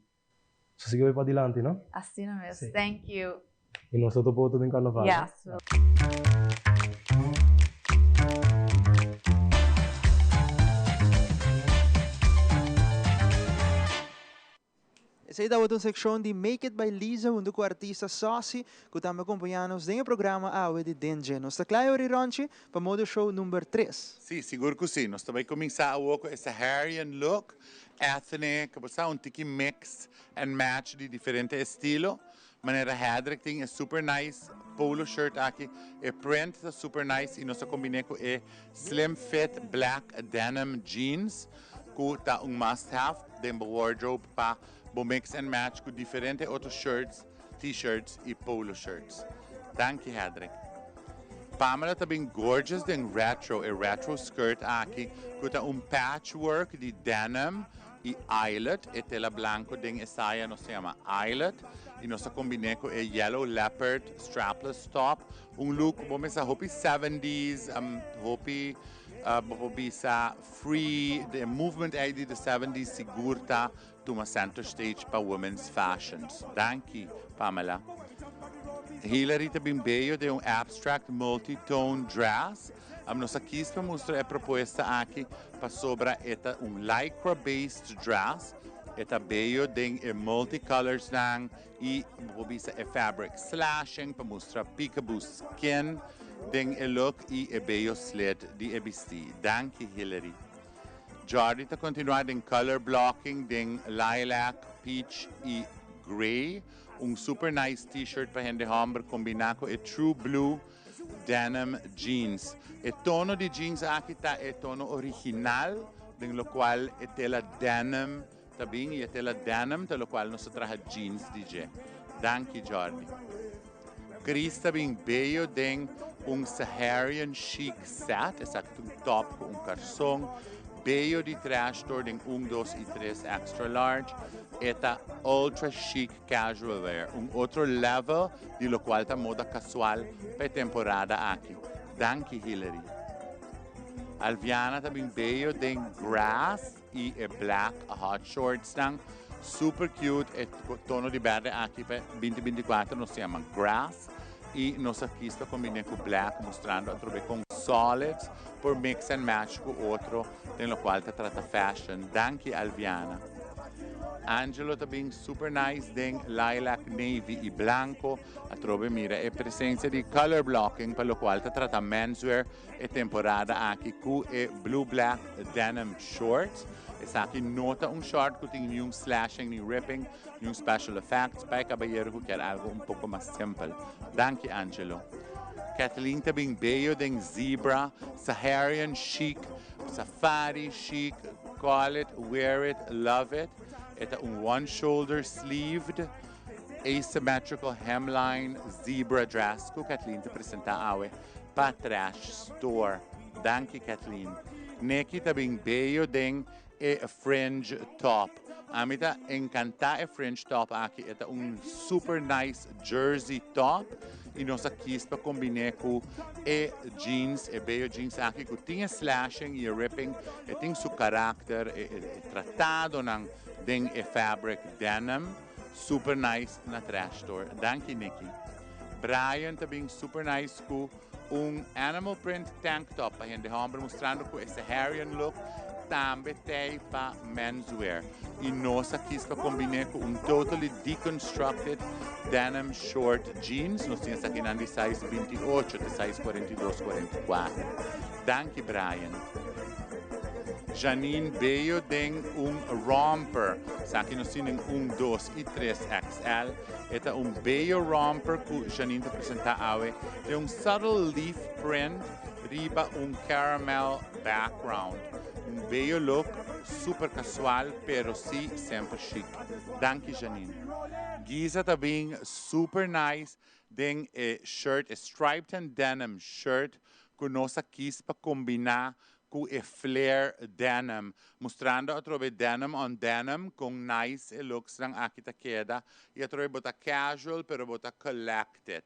Sosiga bay padilanti, no? Asina mes. Sí. Thank you. Y nos ta topa otro den carnaval, no? Yes. Esey tabata un seccion di Make It by Lisa hunto cu artista Saucy cu tambe a acompaña nos den e programa awe di Den Dje. Nos ta cla e ora y ronchi pa Modo Show number tres. Sí, sigur cu sí. Nos ta bay cuminsa awo cu e Saharian look. Ethnic, bo sa un tiki mix and match di diferente estilo. Manera Hedrick tin e super nice polo shirt aki, e print ta super nice y nos a combine cu e slim fit black denim jeans cu ta un must have den bo wardrobe pa bo mix and match cu diferente otro shirts, t-shirts y polo shirts. Danki Hedrick. Pamela ta bin gorgeous den retro, e retro skirt aki cu ta un patchwork di denim y eyelet, e tela blanco den e saya nos ta yama eyelet y nos ta combine cu e yellow leopard strapless top, un look bo mester hopi seventies, hopi bo por bisa free, e movement ey di the seventies sigur ta Tuma center stage pa women's fashions. Danki, Pamela. Hillary ta bin beyo den un abstract multi-tone dress. Am nos a kies pa mustra e propuesta aki pasobra e ta un lycra based dress. E ta beyo den e multi-colors nan y bo por bisa e fabric slashing pa mustra peekaboo skin den e look y e beyo slit di e bisti. Danki, Hillary. Jordi ta kontinuá den color blocking den lilac, peach i grey. Un super nice t-shirt pa hende hòmber kombiná ku e true blue denim jeans. E tono di jeans aki ta e tono original den lokual e tela denim ta bin i e tela denim ta lokual nos ta traha jeans di dje. Danki Jordi. Chris ta bin bello den un Saharian chic set, esaki ta un top cu un carson. Bello di Trash Store den un, dos y tres extra large. E ta ultra chic casual wear, un otro level di locual ta moda casual pa e temporada aki. Danki Hillary. Alviana ta bin bello den grass y e black hot shorts nan. Super cute e tono di berde aki pa 2024 nos yama grass y nos a kies pa combine cu black mustrando atrobe con solids por mix and match cu otro den locual ta trata fashion. Danki Alviana. Angelo ta bin super nice den lilac, navy y blanco. Atrobe mira e presencia di color blocking pa locual ta trata menswear e temporada aki cu e blue black denim shorts. Esaki no ta un short cu tin niun slashing ni ripping, niun special effects pa e cabayero cu kier algo un poco mas simpel. Danki Angelo. Kathleen ta bin bello den zebra, Saharian chic, safari chic, call it, wear it, love it. E ta un one shoulder sleeved asymmetrical hemline zebra dress cu Kathleen ta presenta awe pa Trash Store. Danki Kathleen. Neki ta bin bello den e fringe top. Ami ta encanta e fringe top aki. E ta un super nice jersey top y nos a kies pa combine cu e jeans, e bello jeans aki cu tin e slashing y e ripping, e tin su karakter, e tratadonan den e fabric denim. Super nice na Trash Store. Danki Nikki. Brian ta bin super nice cu un animal print tank top pa hende homber mustrando cu e Saharian look tambe t'ey pa menswear. Y nos a kies pa combine cu un totally deconstructed denim short jeans. Nos tin esakinan di size 28 te size 42, 44. Danki Brian. Janine Bello den un romper. Esaki nos tin den un, dos y tres XL. E ta un bello romper cu Janine ta presenta awe den un subtle leaf print riba un caramel background. Un bello look, super casual pero si semper chic. Danki Janine. Giza ta bin super nice den e shirt, e striped and denim shirt cu nos a kies pa combina cu e flare denim, mustrando atrobe denim on denim con nice e looks nan aki ta keda y atrobe bo ta casual pero bo ta collected.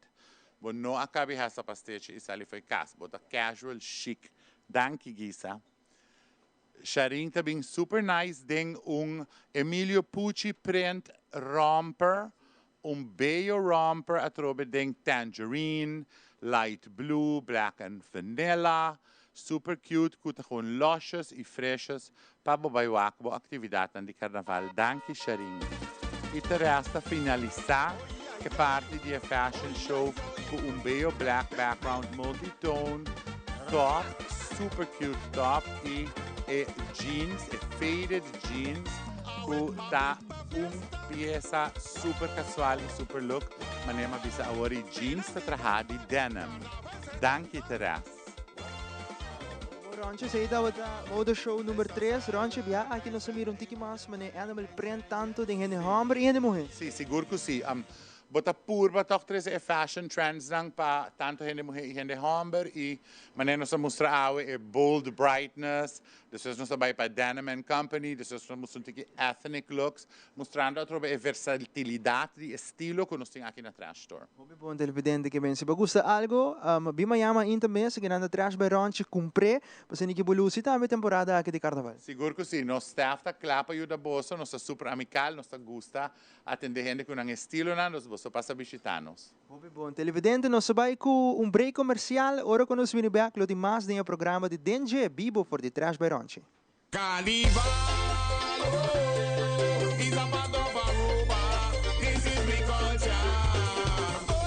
Bo no a cabi hasta pastechi y sali fo'i cas, bo ta casual chic. Danki Gisa. Sharin ta bin super nice den un Emilio Pucci print romper, un bello romper atrobe den tangerine, light blue, black and vanilla. Super cute cu ta gewoon losjes y freshes pa bo bay wak bo actividadnan di carnaval. Danki Sharin. Y te resta finalisa e parti di e fashion show cu un bello black background multi-tone top, super cute top y e jeans, e faded jeans cu ta un pieza super casual y super look. Manera mi a bisa awor y jeans ta traha di denim. Danki Therese. Ronchi, esey tabata mode show number 3. Ronchi, bia aki nos a mira un tiki mas manera animal print tanto den hende homber y hende muhe. Si, sigur cu si. Bo ta purba toch trece e fashion trends nan pa tanto hende muhe y hende homber y manera nos a mustra awe e bold brightness, despues nos a bay pa Denim and Company, despues nos a mustra un tiki ethnic looks, mustrando atrobe e versatilidad di estilo cu nos tin aki na Trash Store. Hopi bon televidente ke ben. Si bo gusta algo, bin mañana ainda mes ke nan ta Trash by Ronchi kumpr'é pasobra ke bo lusi tambe temporada aki di Carnaval. Sigur ku si. Nos staff ta kla pa yuda boso. Nos ta super amikal. Nos ta gusta atende hende ku nan estilonan. Dus boso pasa bishita nos. Hopi bon televidente. Nos ta bai ku un break komersial. Ora ku nos bini bek lo tin mas den e programa di Den Dje Bibo for di Trash by Ronchi. Carnival oh, is a part of Aruba. This is we culture. Oh,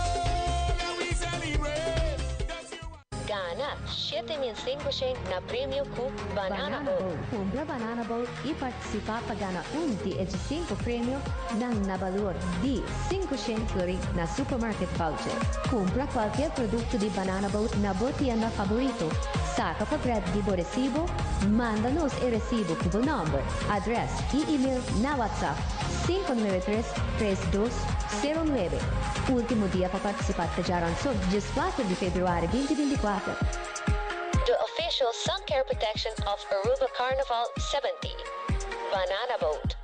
yeah, we celebrate. Gana 7500 na premio cu Banana Boat. Cumpra Banana Boat y participa pa gana un di e cinco premio nan na balor di 500 florin na supermarket voucher. Cumpra cualkier producto di Banana Boat na bo tienda favorito. Saca portret di bo recibo, manda nos e recibo cu bo nomber, adres y email na WhatsApp 593 32. 09. Ultimo dia pa participa ta djaranson, 14 di februari 2024. The official sun care protection of Aruba Carnival 70. Banana Boat.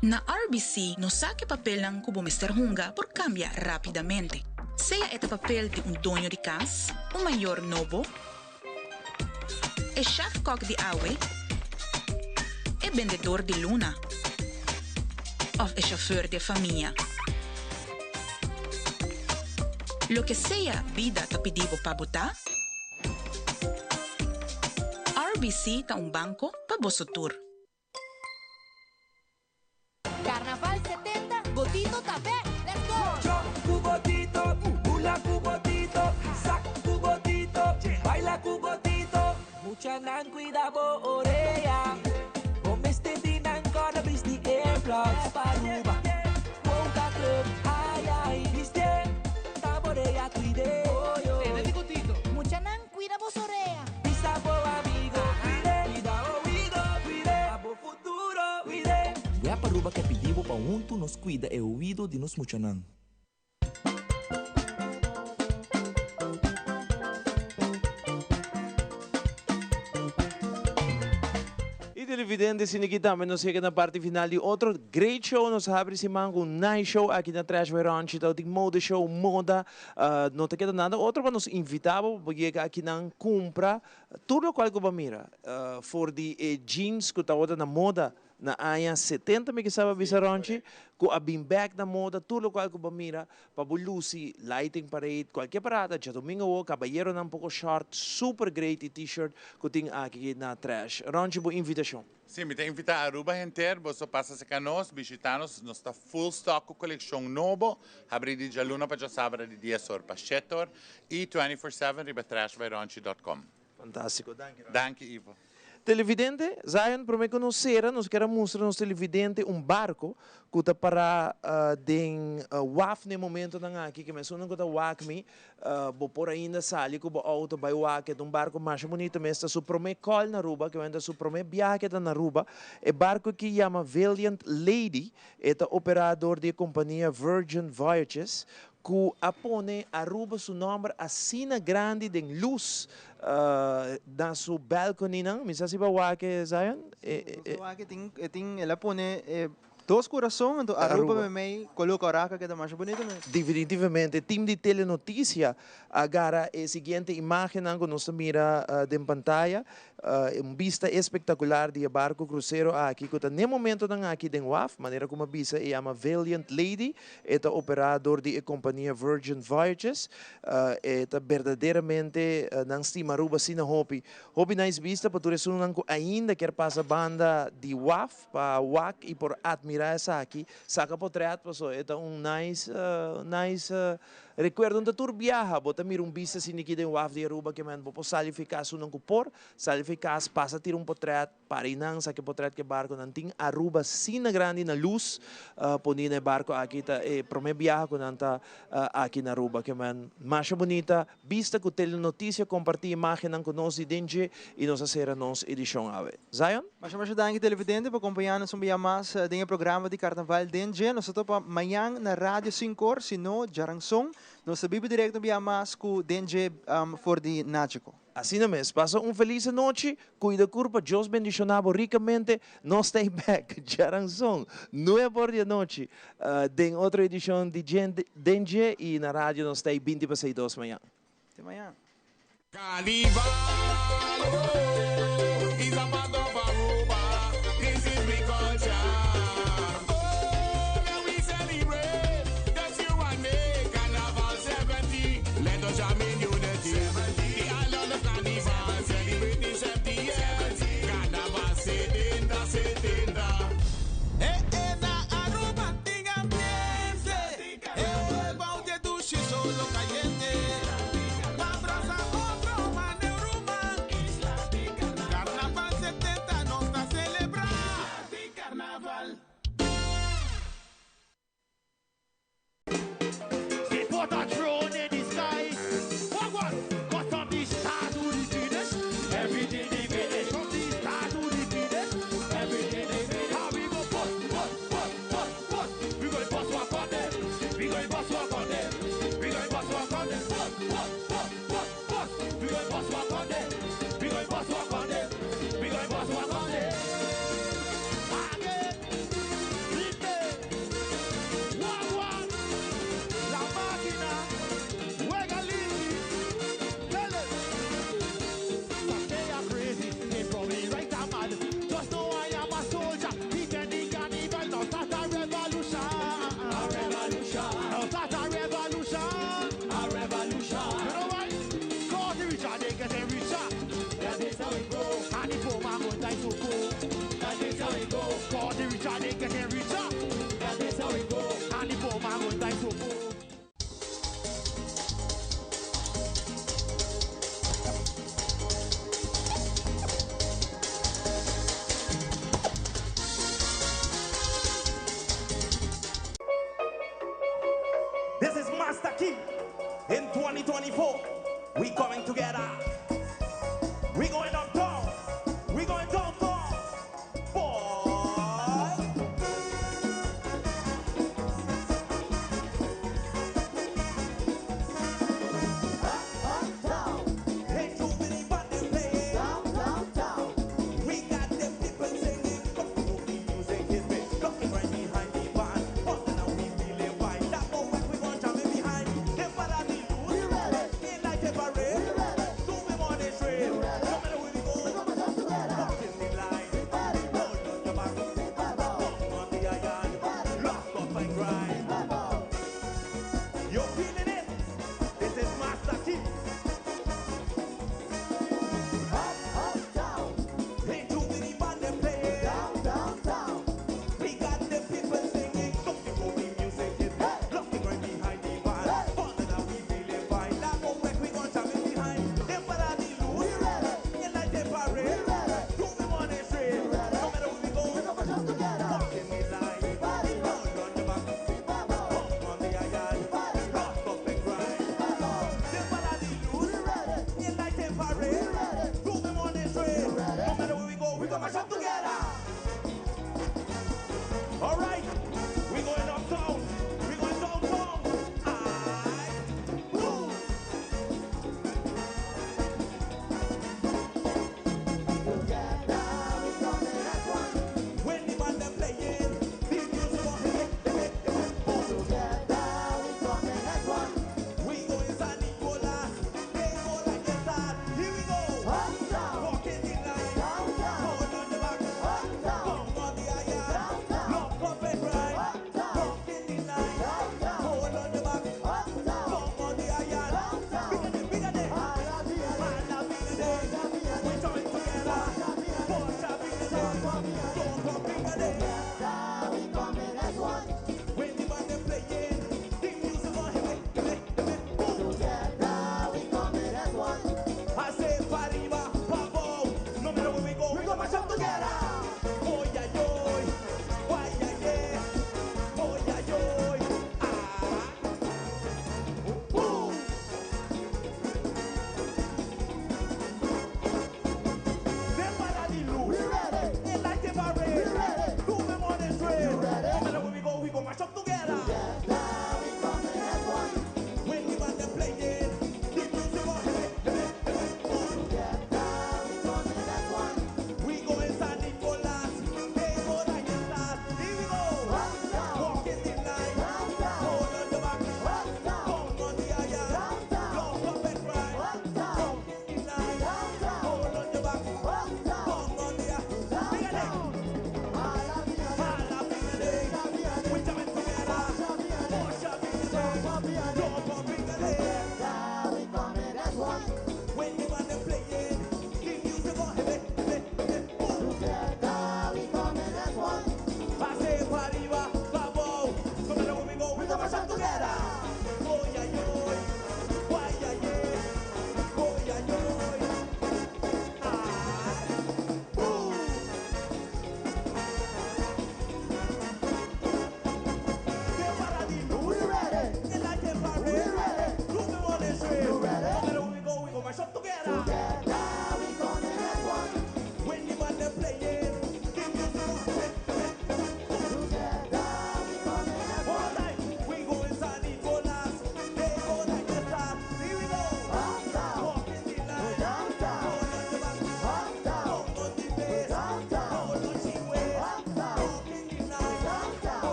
Na RBC nos sa ku e papelnan ku bo mester hunga por kambia rápidamente. Sea e ta papel di un doño di kas, un mayor nobo, e chef-kok di awe, e bendedor di luna òf e chauffeur di e famia. Loke sea bida ta pidi bo pa bo ta, RBC ta un banko pa boso tur. Carnaval 70, Botito ta bek! Let's go! Jump cu Botito, bula cu Botito, sak cu Botito, baila cu Botito. Muchanan cuida bo orea, bo mester di nan corda bisti earplugs pa Aruba. Quota Club, ay ay, bistié, ta bo orea cuid'é. Tene di Botito. Muchanan cuida bo orea. Bisa bo amigo, cuid'é, cuida oido, cuid'é, pa bo futuro, cuid'é. Web Aruba ke pidi bo pa huntu nos cuida e oido di nos muchanan. Y televidente sini tambe nos yega na parti final di otro great show. Nos a habri siman cu un nice show aki na Trash by Ronchi. Tawata tin mode show, moda. No ta keda nada otro pa nos invita bo pa yega aki nan cumpra tur locual cu bo a mira. For di e jeans cu tawata na moda na aña 70 mi kisaba bisa Ronchi, cu a bin bek na moda, tur locual cu bo a mira pa bo luci lighting parade, cualkier parada, djadomingo awo, cabayeronan poco short, super great y t-shirt cu tin aki na Trash. Ronchi, bo invitacion. Sí, mi ta invita Aruba henter, boso pasa cerca nos, bishita nos, nos ta full stock cu coleccion nobo, habri di djaluna pa djasabra di dies or pa shete or y 24/7 riba trashbyronchi dot com. Fantastico, danki Ronchi. Danki Ivo. Televidente, Zion, prome cu nos cera, nos kier a mustra nos televidente un barco cu ta para den waf na e momentonan aki, ke mesunnan cu ta wak mi, Bo por ainda sali ku bo outo bai wak. E ta un barku masha bunito mes. Ta su promé kòl na Aruba, ke ta su promé biahe ke ta na Aruba. E barku aki yama Valiant Lady. E ta operá dor di e kompania Virgin Voyages, ku a pone Aruba su nòmber asina grandi den lus na su balkoninan. Mi sa si bo a wak e, Zion? Si, nos a wak e. Tin, e tin, el a pone e Dos kurason, anto Aruba meimei koló kòrá ka keda masha bunito mes. Definitivamente, team di Telenoticia a gara e siguiente imagennan ku nos ta mira den pantaya. Un bista espektakular di e barku krusero aki ku ta n'e momentonan aki den waf. Manera ku mi a bisa e yama Valiant Lady. E ta operá dor di e kompania Virgin Voyages. E ta berdaderamente nan stima Aruba asina hopi. Hopi nice bista pa tur esunnan ku ainda kier pasa banda di waf. Pa wak y por admira esaki, saca potret paso e ta un nice nice recuerdo. Un ta tur biaha bo ta mira un bista asina aki den waf di Aruba ke men bo por sali fi cas unan cu por sali fi cas pasa tira un potret para eynan saca e potret ke barconan tin Aruba asina grandi na luz poni na e barco aki ta e prome biaha cu nan ta aki na Aruba ke men masha bunita Bista cu Telenoticia comparti imagennan cu nos di den dje y nos a cera nos edicion awe. Zion? Masha masha danki televidente pa compaña nos un bia mas den e programa di Carnaval den dje. Nos ta topa mañan na Radio Sincor, si no djaranson. Nos ta biba directo un bia mas cu den dje for di Nachico. Asina mes, pasa un feliz anochi, cuida curpa, Dios bendiciona bo ricamente, nos ta bek djaranson, nuebe or di anochi, den otro edicion di Den Dje y na radio nos ta 20 pa 6 mañan. Te mañan. Carnival, oh, is a part of Aruba. This is we culture. Oh, let we celebrate. Just you and me. Carnival 70. Let us jam in unity. The island of Carnival celebrating 70 years. Carnival 70, 70. Eh, eh, na Aruba tin ambiente. Carnaval. They put a drone in the sky. What what? Cause from the start to the finish, everything they finish. From the start to the finish, everything they finish. How we go bust, bust, bust, bust, bust. We go bust one on them. We go bust one on them. We go bust one on them. Bust, bust, bust, bust, bust. We go bust one on them. We go bust one on them. We go bust one on them. Again, Linde, one one. La máquina juega libre. Tell it. Some they are crazy, they probably right or mad. Just know I am a soldier. Pretending carnival, now start a revolution. A revolution. Now start a revolution. A revolution. You know why? Cause the richer, they getting richer. That is how it go. And the poor man gon' die so poor. That is how it go. Cause the richer, they getting richer. That is how it go. And the poor man gon' die so poor. This is Master Key. In 2024, we coming together. We going uptown. We going downtown. Boy. Uptown. Hey, Jubilee Band is playing. Down, down, down. We got them people singing. The music is big. Looking right behind the band. But now we feeling fine. That moment we gon' jam it behind. Them para the youth. We ready. In like a parade. We ready. Do me money straight. We ready. No matter where we go.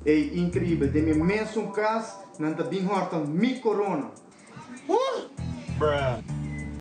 Ey, increibel. Den mi mesun cas, nan ta bin horta mi corona. Bruh.